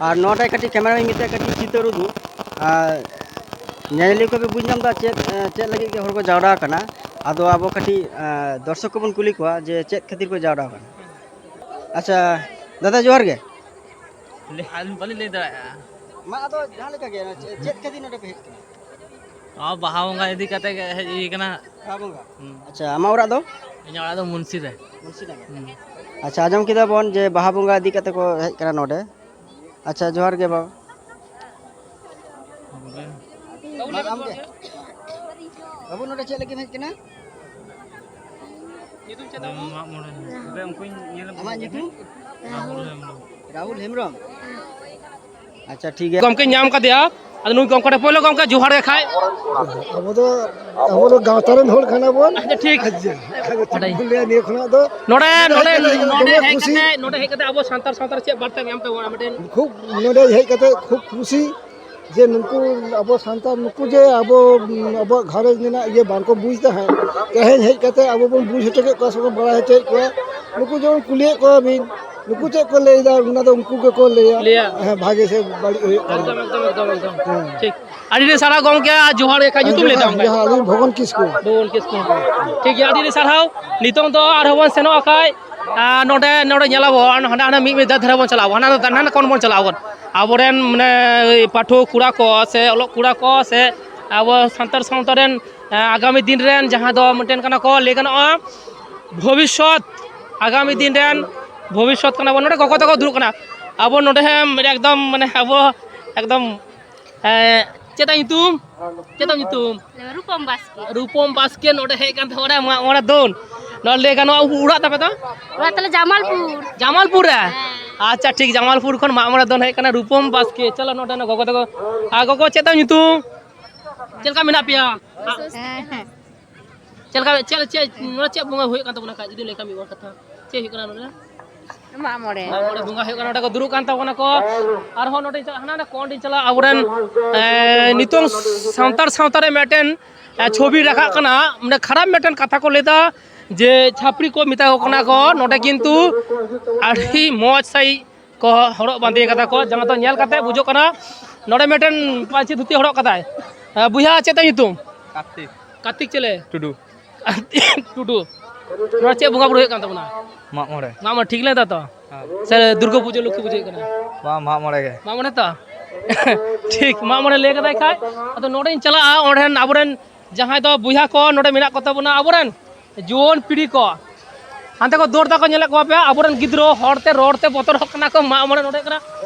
ᱟᱨ ᱱᱚᱣᱟᱴᱟᱜ ᱠᱟᱹᱴᱤᱡ ᱠᱮᱢᱮᱨᱟ ᱢᱤᱫᱴᱮᱡ ᱠᱟᱹᱴᱤᱡ ᱪᱤᱛᱟᱹᱨ ᱩᱫᱩᱜ, ᱟᱨ ᱧᱮᱧᱮᱞᱤᱭᱟᱹ ᱠᱚᱯᱮ ᱵᱩᱡᱽ ᱧᱟᱢ ᱮᱫᱟ ᱪᱮᱫ, ᱮ, ᱪᱮᱫ ᱞᱟᱹᱜᱤᱫ ᱜᱮ ᱦᱚᱲ ᱠᱚ ᱡᱟᱣᱨᱟ ᱟᱠᱟᱱᱟ᱾ ᱟᱫᱚ ᱟᱵᱚ ᱠᱟᱹᱴᱤᱡ, ᱮ, ᱫᱚᱨᱥᱚᱠ ᱠᱚᱵᱚᱱ ᱠᱩᱞᱤ ᱠᱚᱣᱟ ᱡᱮ ᱪᱮᱫ ᱠᱷᱟᱹᱛᱤᱨ ᱠᱚ ᱡᱟᱣᱨᱟ ᱟᱠᱟᱱᱟ᱾ ᱟᱪᱪᱷᱟ ᱫᱟᱫᱟ, ᱡᱚᱦᱟᱨ ᱜᱮ᱾ ᱞᱟᱹᱭ, ᱟᱹᱞᱤᱧ ᱵᱟᱹᱞᱤᱧ ᱞᱟᱹᱭ ᱫᱟᱲᱮᱭᱟᱜᱼᱟ᱾ ᱢᱟ ᱟᱫᱚ ᱡᱟᱦᱟᱸ ᱞᱮᱠᱟ ᱜᱮ, ᱪᱮᱫ, ᱪᱮᱫ ᱠᱷᱟᱹᱛᱤᱨ ᱱᱚᱰᱮ ᱯᱮ ᱦᱮᱡ ᱟᱠᱟᱱᱟ? ᱱᱚᱣᱟ ᱵᱟᱦᱟ ᱵᱚᱸᱜᱟ ᱤᱫᱤ ᱠᱟᱛᱮ ᱜᱮ ᱦᱮᱡ ᱦᱩᱭ ᱟᱠᱟᱱᱟ᱾ ᱵᱟᱦᱟ ᱵᱚᱸᱜᱟ? ᱦᱩᱸ᱾ ᱟᱪᱪᱷᱟ, ᱟᱢᱟᱜ ᱚᱲᱟᱜ ᱫᱚ? ᱤᱧᱟᱹᱜ ᱚᱲᱟᱜ ᱫᱚ ᱢᱩᱱᱥᱤ ᱨᱮ᱾ ᱢᱩᱱᱥᱤ ᱱᱟᱜᱟᱨ᱾ ᱦᱩᱸ᱾ ᱟᱪᱪᱷᱟ, ᱟᱸᱡᱚᱢ ᱠᱮᱫᱟ ᱵᱚᱱ ᱡᱮ ᱵᱟᱦᱟ ᱵᱚᱸᱜᱟ ᱤᱫᱤ ᱠᱟᱛᱮ ᱠᱚ ᱦᱮᱡ ᱠᱟᱱᱟ ᱱᱚᱰᱮ᱾ ᱟᱪᱪᱷᱟ, ᱡᱚᱦᱟᱨ ᱜᱮ ᱵᱟᱵᱟ᱾ ᱢᱟ ᱟᱢ ᱜᱮ? ᱵᱟᱹᱵᱩ, ᱱᱚᱰᱮ ᱪᱮᱫ ᱞᱟᱹᱜᱤᱫ ᱮᱢ ᱦᱮᱡ ᱠᱟᱱᱟ? ᱧᱩᱛᱩᱢ ᱪᱮᱫ ᱛᱟᱢ? ᱢᱟᱜ ᱢᱚᱬᱮ᱾ ᱛᱚᱵᱮ ᱩᱱᱠᱩᱧ ᱧᱮᱞ ᱟᱢᱟ᱾ ᱟᱢᱟᱜ ᱧᱩᱛᱩᱢ? ᱨᱟᱦᱩᱞ ᱦᱮᱢᱵᱨᱚᱢ᱾ ᱨᱟᱦᱩᱞ ᱦᱮᱢᱵᱨᱚᱢ? ᱟᱪᱪᱷᱟ, ᱴᱷᱤᱠ ᱜᱮᱭᱟ᱾ ᱜᱚᱢᱠᱮ ᱧᱟᱢ ᱠᱟᱫᱮᱭᱟ᱾ ᱟᱫᱚ ᱱᱩᱭ ᱜᱚᱢᱠᱮ ᱴᱷᱮᱱ ᱯᱳᱭᱞᱳ ᱜᱚᱢᱠᱮ ᱡᱚᱦᱟᱨ ᱜᱮ ᱠᱷᱟᱡ᱾ ᱟᱵᱚ ᱫᱚ, ᱟᱵᱚ ᱫᱚ ᱜᱟᱶᱛᱟ ᱨᱮᱱ ᱦᱚᱲ ᱠᱟᱱᱟ ᱵᱚᱱ᱾ ᱟᱪᱪᱷᱟ, ᱴᱷᱤᱠ᱾ ᱟᱪᱪᱷᱟ, ᱟᱫᱚ ᱪᱮᱫ ᱵᱚᱱ ᱞᱟᱹᱭᱟ ᱱᱤᱭᱟᱹ ᱠᱷᱚᱱᱟᱜ ᱫᱚ? ᱱᱚᱰᱮ, ᱱᱚᱰᱮ, ᱱᱚᱰᱮ ᱫᱚᱢᱮ ᱦᱮᱡ ᱠᱩᱥᱤ᱾ ᱠᱟᱛᱮ, ᱱᱚᱰᱮ ᱦᱮᱡ ᱠᱟᱛᱮ ᱟᱵᱚ ᱥᱟᱱᱛᱟᱲ ᱥᱟᱶᱛᱟ ᱨᱮ ᱪᱮᱫ ᱵᱟᱨᱛᱟᱢ ᱮᱢ ᱛᱟᱵᱚᱱᱟ ᱢᱤᱫᱴᱮᱱ? ᱠᱷᱩᱵ, ᱱᱚᱰᱮ ᱦᱮᱡ ᱠᱟᱛᱮ ᱠᱷᱩᱵ ᱠᱩᱥᱤ ᱡᱮ ᱱᱩᱠᱩ ᱟᱵᱚ ᱥᱟᱱᱛᱟᱲ, ᱱᱩᱠᱩ ᱡᱮ ᱟᱵᱚ, ᱟᱵᱚᱣᱟᱜ ᱜᱷᱟᱨᱚᱸᱡᱽ ᱨᱮᱱᱟᱜ ᱤᱭᱟᱹ ᱵᱟᱝᱠᱚ ᱵᱩᱡᱽ ᱛᱟᱦᱮᱸᱫ, ᱛᱮᱦᱮᱧ ᱦᱮᱡ ᱠᱟᱛᱮ ᱟᱵᱚ ᱵᱚᱱ ᱵᱩᱡᱽ ᱦᱚᱪᱚ ᱠᱮᱫ ᱠᱚᱣᱟ ᱥᱮ ᱵᱚᱱ ᱵᱟᱲᱟᱭ ᱦᱚᱪᱚᱭᱮᱫ ᱠᱚᱣᱟ᱾ ᱱᱩᱠᱩ ᱡᱮᱢᱚᱱ ᱠᱩᱞᱤᱭᱮᱫ ᱠᱚᱣᱟ ᱵᱤᱱ, ᱱᱩᱠᱩ ᱪᱮᱫ ᱠᱚ ᱞᱟᱹᱭᱫᱟ, ᱚᱱᱟ ᱫᱚ ᱩᱱᱠᱩ ᱜᱮᱠᱚ ᱞᱟᱹᱭᱟ᱾ ᱞᱟᱹᱭᱟ᱾ ᱦᱮᱸ, ᱵᱷᱟᱜᱮ ᱥᱮ ᱵᱟᱹᱲᱤᱡ ᱦᱩᱭᱩᱜ ᱠᱟᱱᱟ᱾ ᱮᱠᱫᱚᱢ, ᱮᱠᱫᱚᱢ, ᱮᱠᱫᱚᱢ, ᱮᱠᱫᱚᱢ᱾ ᱦᱮᱸ᱾ ᱴᱷᱤᱠ᱾ ᱟᱹᱰᱤ ᱟᱹᱰᱤ ᱥᱟᱨᱦᱟᱣ ᱜᱚᱢᱠᱮ, ᱟᱨ ᱡᱚᱦᱟᱨ ᱜᱮ ᱠᱷᱟᱡ ᱧᱩᱛᱩᱢ ᱞᱟᱹᱭ ᱛᱟᱢ ᱠᱷᱟᱡ᱾ ᱡᱚᱦᱟᱨ, ᱟᱹᱞᱤᱧ ᱵᱷᱚᱵᱚᱱ ᱠᱤᱥᱠᱩ᱾ ᱵᱷᱚᱵᱚᱱ ᱠᱤᱥᱠᱩ᱾ ᱴᱷᱤᱠ ᱜᱮᱭᱟ, ᱟᱹᱰᱤ ᱟᱹᱰᱤ ᱥᱟᱨᱦᱟᱣ᱾ ᱱᱤᱛᱚᱝ ᱫᱚ ᱟᱨᱦᱚᱸ ᱵᱚᱱ ᱥᱮᱱᱚᱜ ᱠᱷᱟᱡ, ᱟᱨ ᱱᱚᱰᱮ, ᱱᱚᱰᱮ ᱧᱮᱞᱟᱵᱚᱱ, ᱦᱟᱸᱰᱮ, ᱦᱟᱸᱰᱮ ᱢᱤᱫ, ᱢᱤᱫ ᱫᱷᱟᱨᱮ ᱵᱚᱱ ᱪᱟᱞᱟᱜᱼᱟ, ᱦᱟᱱᱟ, ᱦᱟᱱᱟ ᱠᱚᱱ ᱵᱚᱱ ᱪᱟᱞᱟᱜᱼᱟ᱾ ᱟᱵᱚᱨᱮᱱ ᱢᱟᱱᱮ ᱯᱟᱹᱴᱷᱩᱣᱟᱹ ᱠᱚᱲᱟ ᱠᱚ ᱥᱮ ᱚᱞᱚᱜ ᱠᱚᱲᱟ ᱠᱚ ᱥᱮ ᱟᱵᱚ ᱥᱟᱱᱛᱟᱲ ᱥᱟᱶᱛᱟ ᱨᱮᱱ, ᱮᱸ, ᱟᱜᱟᱢᱤ ᱫᱤᱱ ᱨᱮᱱ ᱡᱟᱦᱟᱸ ᱫᱚ ᱢᱤᱫᱴᱮᱱ ᱠᱟᱱᱟ ᱠᱚ, ᱞᱟᱹᱭ ᱜᱟᱱᱚᱜᱼᱟ ᱵᱷᱚᱵᱤᱥᱥᱚᱛ, ᱟᱜᱟᱢᱤ ᱫᱤᱱ ᱨᱮᱱ ᱵᱷᱚᱵᱤᱥᱥᱚᱛ ᱠᱟᱱᱟ ᱵᱚᱱ᱾ ᱱᱚᱰᱮ ᱜᱚᱜᱚ ᱛᱟᱠᱚ ᱫᱩᱲᱩᱵ ᱠᱟᱱᱟ, ᱟᱵᱚ ᱱᱚᱰᱮ ᱦᱚᱸ ᱮᱠᱫᱚᱢ ᱢᱟᱱᱮ ᱟᱵᱚ ᱮᱠᱫᱚᱢ, ᱮᱸ, ᱪᱮᱫ ᱛᱟᱭ ᱧᱩᱛᱩᱢ? ᱪᱮᱫ ᱛᱟᱢ ᱧᱩᱛᱩᱢ? ᱨᱩᱯᱚᱢ ᱵᱟᱥᱠᱮ᱾ ᱨᱩᱯᱚᱢ ᱵᱟᱥᱠᱮ ᱱᱚᱰᱮ ᱦᱮᱡ ᱠᱟᱱ ᱛᱟᱵᱚᱱᱟ ᱢᱟᱜ ᱢᱚᱬᱮ ᱫᱚᱱ᱾ ᱱᱚᱰᱮ ᱞᱟᱹᱭ ᱜᱟᱱᱚᱜᱼᱟ, ᱚᱲᱟᱜ ᱛᱟᱯᱮ ᱫᱚ? ᱚᱲᱟᱜ ᱛᱟᱞᱮ ᱡᱟᱢᱟᱞᱯᱩᱨ᱾ ᱡᱟᱢᱟᱞᱯᱩᱨ ᱨᱮ? ᱦᱮᱸ᱾ ᱟᱪᱪᱷᱟ, ᱴᱷᱤᱠ, ᱡᱟᱢᱟᱞᱯᱩᱨ ᱠᱷᱚᱱ ᱢᱟᱜ ᱢᱚᱬᱮ ᱫᱚᱱ ᱦᱮᱡ ᱠᱟᱱᱟ ᱨᱩᱯᱚᱢ ᱵᱟᱥᱠᱮ᱾ ᱪᱚᱞᱚ, ᱱᱚᱰᱮ ᱱᱚ ᱜᱚᱜᱚ ᱛᱟᱠᱚ᱾ ᱟᱨ ᱜᱚᱜᱚ, ᱪᱮᱫ ᱛᱟᱢ ᱧᱩᱛᱩᱢ? ᱪᱮᱫ ᱞᱮᱠᱟ ᱢᱮᱱᱟᱜ ᱯᱮᱭᱟ? ᱦᱮᱸ, ᱦᱮᱸ᱾ ᱪᱮᱫ ᱞᱮᱠᱟ, ᱪᱮᱫ, ᱪᱮᱫ, ᱱᱚᱣᱟ ᱪᱮᱫ ᱵᱚᱸᱜᱟ ᱦᱩᱭᱩᱜ ᱠᱟᱱ ᱛᱟᱵᱚᱱᱟ ᱠᱷᱟᱡ, ᱡᱩᱫᱤ ᱞᱟᱹᱭ ᱠᱷᱟᱱ ᱢᱤᱫ ᱵᱟᱨ ᱠᱟᱛᱷᱟ? ᱪᱮᱫ ᱦᱩᱭᱩᱜ ᱠᱟᱱᱟ ᱱᱚᱰᱮ? ᱢᱟᱜ ᱢᱚᱬᱮ᱾ ᱢᱟᱜ ᱢᱚᱬᱮ ᱵᱚᱸᱜᱟ ᱦᱩᱭᱩᱜ ᱠᱟᱱᱟ, ᱱᱚᱰᱮ ᱠᱚ ᱫᱩᱲᱩᱵ ᱠᱟᱱ ᱛᱟᱵᱚᱱᱟ ᱠᱚ᱾ ᱟᱨᱦᱚᱸ ᱱᱚᱰᱮ ᱪᱟᱞᱟᱜ, ᱦᱟᱱᱟ, ᱦᱟᱱᱟ ᱠᱚᱱ ᱤᱧ ᱪᱟᱞᱟᱜ, ᱟᱵᱚᱨᱮᱱ, ᱮ, ᱱᱤᱛᱚᱝ ᱥᱟᱱᱛᱟᱲ ᱥᱟᱶᱛᱟ ᱨᱮ ᱢᱤᱫᱴᱮᱱ, ᱮ, ᱪᱷᱚᱵᱤ ᱨᱟᱠᱟᱵ ᱠᱟᱱᱟ, ᱢᱟᱱᱮ ᱠᱷᱟᱨᱟᱯ ᱢᱤᱫᱴᱮᱱ ᱠᱟᱛᱷᱟ ᱠᱚ ᱞᱟᱹᱭᱫᱟ ᱡᱮ ᱪᱷᱟᱯᱨᱤ ᱠᱚ ᱢᱮᱛᱟ ᱠᱚ ᱠᱟᱱᱟ ᱠᱚ, ᱱᱚᱰᱮ ᱠᱤᱱᱛᱩ ᱟᱹᱰᱤ ᱢᱚᱡᱽ ᱥᱟᱺᱦᱤᱡ ᱠᱚ ᱦᱚᱨᱚᱜ ᱵᱟᱸᱫᱮ ᱠᱟᱫᱟ ᱠᱚ, ᱡᱟᱦᱟᱸ ᱫᱚ ᱧᱮᱞ ᱠᱟᱛᱮ ᱵᱩᱡᱩᱜ ᱠᱟᱱᱟ᱾ ᱱᱚᱰᱮ ᱢᱤᱫᱴᱮᱱ ᱯᱟᱹᱧᱪᱤ ᱫᱷᱩᱛᱤ ᱦᱚᱨᱚᱜ ᱠᱟᱫᱟᱭ᱾ ᱮ, ᱵᱚᱭᱦᱟ, ᱪᱮᱫ ᱛᱟᱭ ᱧᱩᱛᱩᱢ? ᱠᱟᱨᱛᱤᱠ᱾ ᱠᱟᱨᱛᱤᱠ ᱪᱮᱞᱮ? ᱴᱩᱰᱩ᱾ ᱠᱟᱨᱛᱤᱠ ᱴᱩᱰᱩ᱾ ᱱᱚᱣᱟ ᱪᱮᱫ ᱵᱚᱸᱜᱟ ᱵᱩᱨᱩ ᱦᱩᱭᱩᱜ ᱠᱟᱱ ᱛᱟᱵᱚᱱᱟ? ᱢᱟᱜ ᱢᱚᱬᱮ᱾ ᱢᱟᱜ ᱢᱚᱬᱮ ᱴᱷᱤᱠ ᱞᱮᱫᱟ ᱛᱚ? ᱦᱮᱸ᱾ ᱥᱮ ᱫᱩᱨᱜᱟᱹ ᱯᱩᱡᱟᱹ, ᱞᱚᱠᱠᱷᱤ ᱯᱩᱡᱟᱹ ᱦᱩᱭᱩᱜ ᱠᱟᱱᱟ? ᱵᱟᱝ, ᱢᱟᱜ ᱢᱚᱬᱮ ᱜᱮ᱾ ᱢᱟᱜ ᱢᱚᱬᱮ ᱛᱚ? ᱴᱷᱤᱠ, ᱢᱟᱜ ᱢᱚᱬᱮ ᱞᱟᱹᱭ ᱠᱟᱫᱟᱭ ᱠᱷᱟᱡ᱾ ᱟᱫᱚ ᱱᱚᱰᱮᱧ ᱪᱟᱞᱟᱜᱼᱟ, ᱚᱸᱰᱮᱱ ᱟᱵᱚᱨᱮᱱ ᱡᱟᱦᱟᱸᱭ ᱫᱚ ᱵᱚᱭᱦᱟ ᱠᱚ ᱱᱚᱰᱮ ᱢᱮᱱᱟᱜ ᱠᱚ ᱛᱟᱵᱚᱱᱟ, ᱟᱵᱚᱨᱮᱱ ᱡᱩᱣᱟᱹᱱ ᱯᱤᱲᱦᱤ ᱠᱚ ᱦᱟᱱᱛᱮ ᱠᱚ ᱫᱟᱹᱲ ᱫᱟᱠᱚ, ᱧᱮᱞᱮᱫ ᱠᱚᱣᱟ ᱯᱮ, ᱟᱵᱚᱨᱮᱱ ᱜᱤᱫᱽᱨᱟᱹ ᱦᱚᱲᱛᱮ ᱨᱚᱲᱛᱮ ᱵᱚᱛᱚᱨᱚᱜ ᱠᱟᱱᱟ ᱠᱚ, ᱢᱟᱜ ᱢᱚᱬᱮ ᱱᱚᱰᱮ ᱠᱟᱱᱟ᱾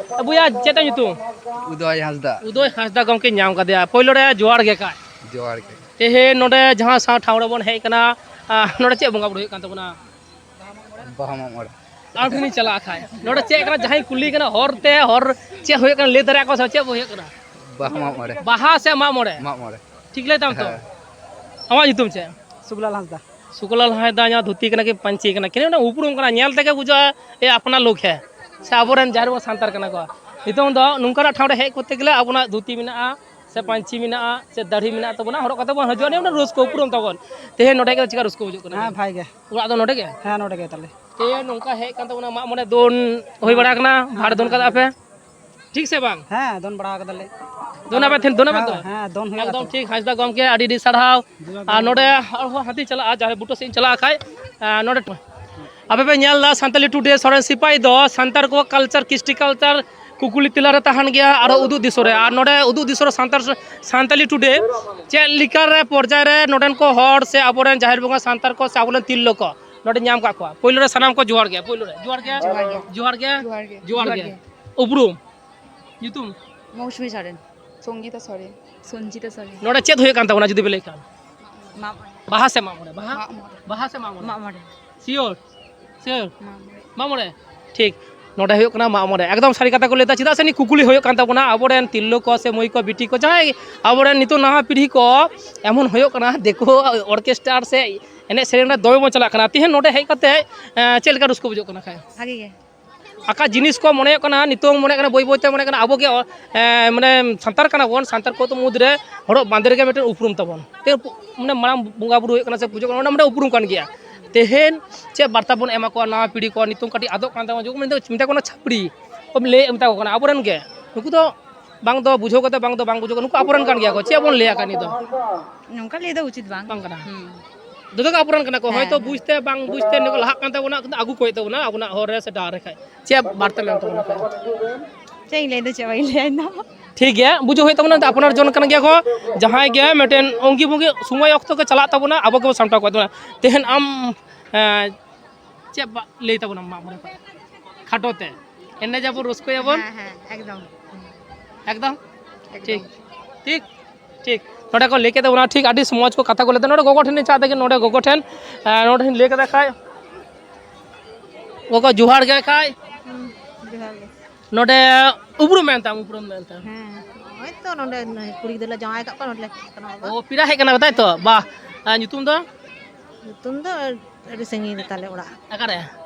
ᱵᱚᱭᱦᱟ, ᱪᱮᱫ ᱛᱟᱢ ᱧᱩᱛᱩᱢ? ᱩᱫᱚᱭ ᱦᱟᱸᱥᱫᱟ᱾ ᱩᱫᱚᱭ ᱦᱟᱸᱥᱫᱟ ᱜᱚᱢᱠᱮ ᱧᱟᱢ ᱠᱟᱫᱮᱭᱟ᱾ ᱯᱳᱭᱞᱳ ᱨᱮ ᱡᱚᱦᱟᱨ ᱜᱮ ᱠᱷᱟᱡ᱾ ᱡᱚᱦᱟᱨ ᱜᱮ᱾ ᱛᱮᱦᱮᱧ ᱱᱚᱰᱮ ᱡᱟᱦᱟᱸ ᱥᱟᱶ ᱴᱷᱟᱶ ᱨᱮᱵᱚᱱ ᱦᱮᱡ ᱠᱟᱱᱟ, ᱟᱦ, ᱱᱚᱰᱮ ᱪᱮᱫ ᱵᱚᱸᱜᱟ ᱵᱩᱨᱩ ᱦᱩᱭᱩᱜ ᱠᱟᱱ ᱛᱟᱵᱚᱱᱟ? ᱵᱟᱦᱟ ᱢᱟᱜ ᱢᱚᱬᱮ᱾ ᱟᱢ ᱴᱷᱮᱱᱤᱧ ᱪᱟᱞᱟᱜ ᱠᱷᱟᱡ, ᱱᱚᱰᱮ ᱪᱮᱫ ᱠᱟᱱᱟ, ᱡᱟᱦᱟᱸᱭ ᱠᱩᱞᱤ ᱠᱟᱱᱟ, ᱦᱚᱨ ᱛᱮ, ᱦᱚᱨ ᱪᱮᱫ ᱦᱩᱭᱩᱜ ᱠᱟᱱᱟ, ᱞᱟᱹᱭ ᱫᱟᱲᱮᱭᱟᱜ ᱠᱚ ᱥᱮ ᱪᱮᱫ ᱦᱩᱭᱩᱜ ᱠᱟᱱᱟ? ᱵᱟᱦᱟ ᱢᱟᱜ ᱢᱚᱬᱮ᱾ ᱵᱟᱦᱟ ᱥᱮ ᱢᱟᱜ ᱢᱚᱬᱮ? ᱢᱟᱜ ᱢᱚᱬᱮ᱾ ᱴᱷᱤᱠ ᱞᱟᱹᱭ ᱛᱟᱢ ᱛᱚ? ᱦᱮᱸ᱾ ᱟᱢᱟᱜ ᱧᱩᱛᱩᱢ ᱪᱮᱫ? ᱥᱩᱠᱞᱟᱞ ᱦᱟᱸᱥᱫᱟ᱾ ᱥᱩᱠᱞᱟᱞ ᱦᱟᱸᱥᱫᱟ, ᱤᱧᱟᱹᱜ ᱫᱷᱩᱛᱤ ᱠᱟᱱᱟ ᱠᱤ ᱯᱟᱹᱧᱪᱤ ᱠᱟᱱᱟ, ᱠᱤᱱ ᱚᱱᱟ ᱩᱯᱨᱩᱢ ᱠᱟᱱᱟ, ᱧᱮᱞ ᱛᱮᱜᱮ ᱵᱩᱡᱷᱟᱹᱜᱼᱟ, ᱮ, ᱟᱯᱱᱟ ᱞᱳᱠ ᱦᱮ, ᱥᱮ ᱟᱵᱚᱨᱮᱱ ᱡᱟᱦᱮᱨ ᱵᱚᱸᱜᱟ ᱥᱟᱱᱛᱟᱲ ᱠᱟᱱᱟ ᱠᱚ᱾ ᱱᱤᱛᱚᱝ ᱫᱚ ᱱᱚᱝᱠᱟᱱᱟᱜ ᱴᱷᱟᱶ ᱨᱮ ᱦᱮᱡ ᱠᱚᱨᱛᱮ ᱜᱮᱞᱮ ᱟᱵᱚᱱᱟᱜ ᱫᱷᱩᱛᱤ ᱢᱮᱱᱟᱜᱼᱟ, ᱥᱮ ᱯᱟᱹᱧᱪᱤ ᱢᱮᱱᱟᱜᱼᱟ, ᱥᱮ ᱫᱟᱲᱦᱤ ᱢᱮᱱᱟᱜᱼᱟ, ᱛᱟᱵᱚᱱᱟ, ᱦᱚᱨᱚᱜ ᱠᱟᱛᱮ ᱵᱚᱱ ᱦᱤᱡᱩᱜᱼᱟ, ᱱᱤᱭᱟᱹ ᱢᱤᱫᱴᱟᱝ ᱨᱟᱹᱥᱠᱟᱹ ᱩᱯᱨᱩᱢ ᱛᱟᱵᱚᱱ᱾ ᱛᱮᱦᱮᱧ ᱱᱚᱰᱮ ᱜᱮ ᱪᱮᱠᱟ ᱨᱟᱹᱥᱠᱟᱹ ᱵᱩᱡᱷᱟᱹᱜ ᱠᱟᱱᱟ? ᱦᱮᱸ, ᱵᱷᱟᱭ ᱜᱮ᱾ ᱚᱲᱟᱜ ᱫᱚ ᱱᱚᱰᱮ ᱜᱮ? ᱦᱮᱸ, ᱱᱚᱰᱮ ᱜᱮ ᱛᱟᱞᱮ᱾ ᱛᱮᱦᱮᱧ ᱱᱚᱝᱠᱟ ᱦᱮᱡ ᱠᱟᱱ ᱛᱟᱵᱚᱱᱟ, ᱢᱟᱜ ᱢᱚᱬᱮ ᱫᱚᱱ ᱦᱩᱭ ᱵᱟᱲᱟ ᱠᱟᱱᱟ, ᱦᱮᱸ, ᱵᱷᱟᱲ ᱫᱚᱱ ᱦᱮᱸ, ᱠᱟᱫᱟ ᱯᱮ? ᱴᱷᱤᱠ ᱥᱮ ᱵᱟᱝ? ᱦᱮᱸ, ᱫᱚᱱ ᱵᱟᱲᱟ ᱠᱟᱫᱟᱞᱮ᱾ ᱫᱚᱱ ᱟᱯᱮ ᱛᱮᱦᱮᱧ, ᱫᱚᱱ ᱟᱯᱮ ᱦᱮᱸ, ᱛᱚ? ᱦᱮᱸ, ᱫᱚᱱ ᱦᱩᱭᱩᱜᱼᱟ ᱮᱠᱫᱚᱢ ᱛᱚ᱾ ᱴᱷᱤᱠ, ᱦᱟᱸᱥᱫᱟ ᱜᱚᱢᱠᱮ, ᱟᱹᱰᱤ ᱟᱹᱰᱤ ᱥᱟᱨᱦᱟᱣ᱾ ᱡᱚᱦᱟᱨ ᱜᱮ᱾ ᱟᱨ ᱱᱚᱰᱮ ᱟᱨᱦᱚᱸ ᱦᱟᱱᱛᱮᱧ ᱪᱟᱞᱟᱜᱼᱟ, ᱡᱟᱦᱟᱸᱭ ᱵᱩᱴᱟᱹ ᱥᱮᱫ ᱤᱧ ᱪᱟᱞᱟᱜᱼᱟ ᱠᱷᱟᱡ, ᱟᱨ ᱱᱚᱰᱮ ᱟᱯᱮ ᱯᱮ ᱧᱮᱞ ᱮᱫᱟ ᱥᱟᱱᱛᱟᱞᱤ ᱴᱩᱰᱮ, ᱥᱚᱨᱮᱱ ᱥᱤᱯᱟᱦᱤ ᱫᱚ ᱥᱟᱱᱛᱟᱲ ᱠᱚᱣᱟᱜ ᱠᱟᱞᱪᱟᱨ, ᱠᱨᱤᱥᱴᱤ ᱠᱟᱞᱪᱟᱨ ᱠᱩᱠᱞᱤ ᱛᱮᱞᱟ ᱨᱮ ᱛᱟᱦᱮᱱ ᱜᱮᱭᱟ, ᱟᱨᱚ ᱩᱫᱩᱜ ᱫᱤᱥᱚᱢ ᱨᱮ᱾ ᱟᱨ ᱱᱚᱰᱮ ᱩᱫᱩᱜ ᱫᱤᱥᱚᱢ ᱨᱮ ᱥᱟᱱᱛᱟᱲ, ᱥᱟᱱᱛᱟᱞᱤ ᱴᱩᱰᱮ ᱪᱮᱫ ᱞᱮᱠᱟ ᱨᱮ ᱯᱚᱨᱡᱟᱭ ᱨᱮ ᱱᱚᱰᱮᱱ ᱠᱚ ᱦᱚᱲ ᱥᱮ ᱟᱵᱚᱨᱮᱱ ᱡᱟᱦᱮᱨ ᱵᱚᱸᱜᱟ ᱥᱟᱱᱛᱟᱲ ᱠᱚ ᱥᱮ ᱟᱵᱚᱨᱮᱱ ᱛᱤᱨᱞᱟᱹ ᱠᱚ ᱱᱚᱰᱮ ᱧᱟᱢ ᱠᱟᱜ ᱠᱚᱣᱟ᱾ ᱯᱳᱭᱞᱳ ᱨᱮ ᱥᱟᱱᱟᱢ ᱠᱚ ᱡᱚᱦᱟᱨ ᱜᱮ, ᱯᱳᱭᱞᱳ ᱨᱮ ᱡᱚᱦᱟᱨ ᱜᱮ, ᱡᱚᱦᱟᱨ ᱜᱮ᱾ ᱡᱚᱦᱟᱨ ᱜᱮ, ᱡᱚᱦᱟᱨ ᱡᱚᱦᱟᱨ ᱜᱮ᱾ ᱜᱮ᱾ ᱩᱯᱨᱩᱢ? ᱧᱩᱛᱩᱢ? ᱢᱳᱣᱥᱩᱢᱤ ᱥᱚᱨᱮᱱ᱾ ᱥᱚᱝᱜᱤᱛᱟ ᱥᱚᱨᱮᱱ᱾ ᱥᱚᱧᱡᱤᱛᱟ ᱥᱚᱨᱮᱱ᱾ ᱱᱚᱰᱮ ᱪᱮᱫ ᱦᱩᱭᱩᱜ ᱠᱟᱱ ᱛᱟᱵᱚᱱᱟ ᱡᱩᱫᱤ ᱯᱮ ᱞᱟᱹᱭ ᱠᱷᱟᱱ? ᱢᱟᱜ ᱢᱚᱬᱮ᱾ ᱵᱟᱦᱟ ᱥᱮ ᱢᱟᱜ ᱢᱚᱬᱮ? ᱵᱟᱦᱟ? ᱢᱟᱜ ᱢᱚᱬᱮ᱾ ᱵᱟᱦᱟ ᱥᱮ ᱢᱟᱜ ᱢᱚᱬᱮ? ᱢᱟᱜ ᱢᱚᱬᱮ᱾ Sure? Sure? ᱢᱟᱜ ᱢᱚᱬᱮ᱾ ᱢᱟᱜ ᱢᱚᱬᱮ? ᱴᱷᱤᱠ᱾ ᱱᱚᱰᱮ ᱦᱩᱭᱩᱜ ᱠᱟᱱᱟ ᱢᱟᱜ ᱢᱚᱬᱮ᱾ ᱮᱠᱫᱚᱢ ᱥᱟᱹᱨᱤ ᱠᱟᱛᱷᱟ ᱠᱚ ᱞᱟᱹᱭ ᱮᱫᱟ᱾ ᱪᱮᱫᱟᱜ ᱥᱮ ᱱᱤᱭᱟᱹ ᱠᱩᱠᱞᱤ ᱦᱩᱭᱩᱜ ᱠᱟᱱ ᱛᱟᱵᱚᱱᱟ, ᱟᱵᱚᱨᱮᱱ ᱛᱤᱨᱞᱟᱹ ᱠᱚ ᱥᱮ ᱢᱟᱹᱭ ᱠᱚ, ᱵᱤᱴᱤ ᱠᱚ, ᱡᱟᱦᱟᱸᱭ ᱟᱵᱚᱨᱮᱱ ᱱᱤᱛᱚᱜ ᱱᱟᱣᱟ ᱯᱤᱲᱦᱤ ᱠᱚ ᱮᱢᱚᱱ ᱦᱩᱭᱩᱜ ᱠᱟᱱᱟ, ᱫᱤᱠᱩ orchestra ᱥᱮ ᱮᱱᱮᱡ ᱥᱮᱨᱮᱧ ᱨᱮ ᱫᱚᱢᱮ ᱵᱚᱱ ᱪᱟᱞᱟᱜ ᱠᱟᱱᱟ᱾ ᱛᱮᱦᱮᱧ ᱱᱚᱰᱮ ᱦᱮᱡ ᱠᱟᱛᱮ, ᱮᱸ, ᱪᱮᱫ ᱞᱮᱠᱟ ᱨᱟᱹᱥᱠᱟᱹ ᱵᱩᱡᱷᱟᱹᱜ ᱠᱟᱱᱟ ᱠᱷᱟᱡ? ᱵᱷᱟᱜᱮ ᱜᱮ᱾ ᱟᱠᱟ ᱡᱤᱱᱤᱥ ᱠᱚ ᱢᱚᱱᱮᱭᱚᱜ ᱠᱟᱱᱟ, ᱱᱤᱛᱚᱝ ᱢᱚᱱᱮ ᱠᱟᱱᱟ, ᱵᱟᱹᱭ ᱵᱟᱹᱭ ᱛᱮ ᱢᱚᱱᱮ ᱠᱟᱱᱟ, ᱟᱵᱚ ᱜᱮ, ᱮ, ᱢᱟᱱᱮ, ᱥᱟᱱᱛᱟᱲ ᱠᱟᱱᱟ ᱵᱚᱱ, ᱥᱟᱱᱛᱟᱲ ᱠᱚ ᱢᱩᱫᱽ ᱨᱮ ᱦᱚᱨᱚᱜ ᱵᱟᱸᱫᱮ ᱨᱮᱜᱮ ᱢᱤᱫᱴᱮᱱ ᱩᱯᱨᱩᱢ ᱛᱟᱵᱚᱱ᱾ ᱛᱮ, ᱢᱟᱱᱮ, ᱢᱟᱨᱟᱝ ᱵᱚᱸᱜᱟ ᱵᱩᱨᱩ ᱦᱩᱭᱩᱜ ᱠᱟᱱᱟ ᱥᱮ ᱯᱩᱡᱟᱹ ᱠᱟᱱᱟ, ᱚᱱᱟ ᱢᱤᱫᱴᱮᱱ ᱩᱯᱨᱩᱢ ᱠᱟᱱ ᱜᱮᱭᱟ᱾ ᱛᱮᱦᱮᱧ ᱪᱮᱫ ᱵᱟᱨᱛᱟ ᱵᱚᱱ ᱮᱢᱟ ᱠᱚᱣᱟ ᱱᱟᱣᱟ ᱯᱤᱲᱦᱤ ᱠᱚ, ᱱᱤᱛᱚᱝ ᱠᱟᱹᱴᱤᱡ ᱟᱫᱚᱜ ᱠᱟᱱ ᱛᱟᱵᱚᱱᱟ, ᱡᱚᱠᱷᱚᱱ ᱢᱮᱛᱟ ᱠᱚ ᱠᱟᱱᱟ ᱪᱷᱟᱹᱯᱲᱤ, ᱠᱚ ᱞᱟᱹᱭ ᱢᱮᱛᱟ ᱠᱚ ᱠᱟᱱᱟ, ᱟᱵᱚᱨᱮᱱ ᱜᱮ, ᱱᱩᱠᱩ ᱫᱚ ᱵᱟᱝ ᱫᱚ ᱵᱩᱡᱷᱟᱹᱣ ᱠᱟᱛᱮ, ᱵᱟᱝ ᱫᱚ ᱵᱟᱝ ᱵᱩᱡᱷᱟᱹᱣ ᱠᱟᱛᱮ, ᱱᱩᱠᱩ ᱟᱵᱚᱨᱮᱱ ᱠᱟᱱ ᱜᱮᱭᱟ ᱠᱚ, ᱪᱮᱫ ᱵᱚᱱ ᱞᱟᱹᱭᱟ ᱠᱟᱹᱱᱦᱤ ᱫᱚ? ᱱᱚᱝᱠᱟ ᱞᱟᱹᱭ ᱫᱚ ᱩᱪᱤᱛ ᱵᱟᱝ᱾ ᱵᱟᱝ ᱠᱟᱱᱟ᱾ ᱦᱩᱸ᱾ ᱡᱚᱛᱚ ᱜᱮ ᱟᱵᱚᱨᱮᱱ ᱠᱟᱱᱟ ᱠᱚ, ᱦᱮᱸ, ᱦᱚᱭᱛᱳ ᱦᱮᱸ᱾ ᱵᱩᱡᱽᱛᱮ ᱵᱟᱝ ᱵᱩᱡᱽᱛᱮ ᱱᱤᱭᱟᱹ ᱠᱚ ᱞᱟᱦᱟᱜ ᱠᱟᱱ ᱛᱟᱵᱚᱱᱟ, ᱠᱤᱱᱛᱩ ᱟᱹᱜᱩ ᱠᱚ ᱦᱩᱭᱩᱜ ᱛᱟᱵᱚᱱᱟ ᱟᱵᱚᱱᱟᱜ ᱦᱚᱨ ᱨᱮ ᱥᱮ ᱰᱟᱦᱟᱨ ᱨᱮ ᱠᱷᱟᱡ᱾ ᱪᱮᱫ ᱵᱟᱨᱛᱮ ᱢᱮᱱ ᱛᱟᱵᱚᱱᱟ ᱠᱷᱟᱡ? ᱪᱮᱫ ᱤᱧ ᱞᱟᱹᱭ ᱫᱟ, ᱪᱮᱫ ᱵᱟᱹᱧ ᱞᱟᱹᱭᱟ ᱤᱧ ᱫᱚ᱾ ᱴᱷᱤᱠ ᱜᱮᱭᱟ, ᱵᱩᱡᱷᱟᱹᱣ ᱦᱩᱭᱩᱜ ᱛᱟᱵᱚᱱᱟ, ᱟᱯᱱᱟᱨ ᱡᱚᱱ ᱠᱟᱱ ᱜᱮᱭᱟ ᱠᱚ, ᱡᱟᱦᱟᱸᱭ ᱜᱮ ᱢᱤᱫᱴᱮᱱ ᱚᱝᱜᱤ ᱵᱚᱝᱜᱤ ᱥᱚᱢᱚᱭ ᱚᱠᱛᱚ ᱜᱮ ᱪᱟᱞᱟᱜ ᱛᱟᱵᱚᱱᱟ, ᱟᱵᱚ ᱜᱮᱵᱚᱱ ᱥᱟᱢᱴᱟᱣ ᱠᱚᱣᱟ ᱛᱟᱵᱚᱱᱟ᱾ ᱛᱮᱦᱮᱧ ᱟᱢ, ᱮᱸ, ᱪᱮᱫ ᱵᱟ-, ᱞᱟᱹᱭ ᱛᱟᱵᱚᱱᱟᱢ ᱢᱟᱜ ᱢᱚᱬᱮ ᱠᱷᱚᱱ? ᱠᱷᱟᱴᱚ ᱛᱮ᱾ ᱮᱱᱮᱡ ᱟᱵᱚᱱ, ᱨᱟᱹᱥᱠᱟᱹᱭᱟᱵᱚᱱ᱾ ᱦᱮᱸ, ᱦᱮᱸ, ᱮᱠᱫᱚᱢ᱾ ᱮᱠᱫᱚᱢ? ᱮᱠᱫᱚᱢ᱾ ᱴᱷᱤᱠ, ᱴᱷᱤᱠ, ᱴᱷᱤᱠ᱾ ᱱᱚᱰᱮ ᱠᱚ ᱞᱟᱹᱭ ᱠᱮᱫᱟ ᱚᱱᱟ ᱴᱷᱤᱠ, ᱟᱹᱰᱤ ᱢᱚᱡᱽ ᱠᱚ ᱠᱟᱛᱷᱟ ᱠᱚ ᱞᱟᱹᱭ ᱫᱟ᱾ ᱱᱚᱰᱮ ᱜᱚᱜᱚ ᱴᱷᱮᱱ ᱞᱤᱧ ᱪᱟᱞᱟᱜ ᱛᱮᱜᱮ, ᱱᱚᱰᱮ ᱜᱚᱜᱚ ᱴᱷᱮᱱ, ᱮᱸ, ᱱᱚᱰᱮ ᱞᱤᱧ ᱞᱟᱹᱭ ᱠᱮᱫᱟ ᱠᱷᱟᱡ, ᱜᱚᱜᱚ ᱡᱚᱦᱟᱨ ᱜᱮ ᱠᱷᱟᱡ᱾ ᱦᱩᱸ, ᱡᱚᱦᱟᱨ ᱜᱮ᱾ ᱱᱚᱰᱮ ᱩᱯᱨᱩᱢ ᱢᱮᱱ ᱛᱟᱢ, ᱩᱯᱨᱩᱢ ᱢᱮᱱ ᱛᱟᱢ᱾ ᱦᱮᱸ, ᱱᱚᱜᱼᱚᱭ ᱛᱚ ᱱᱚᱰᱮ ᱠᱩᱲᱤ ᱜᱤᱫᱽᱨᱟᱹ ᱞᱮ ᱡᱟᱶᱟᱭ ᱟᱠᱟᱫ ᱠᱚᱣᱟ, ᱱᱚᱰᱮ ᱞᱮ ᱦᱮᱡ ᱟᱠᱟᱱᱟ ᱵᱟᱵᱟ᱾ ᱚ, ᱯᱮᱲᱟ ᱦᱮᱡ ᱠᱟᱱᱟ ᱠᱚ, ᱛᱟᱭ ᱛᱚ? ᱵᱟᱦ᱾ ᱟᱨ ᱧᱩᱛᱩᱢ ᱫᱚ? ᱧᱩᱛᱩᱢ ᱫᱚ ᱟᱹᱰᱤ ᱥᱟᱺᱜᱤᱧ ᱨᱮ ᱛᱟᱞᱮ ᱚᱲᱟᱜ᱾ ᱚᱠᱟᱨᱮ?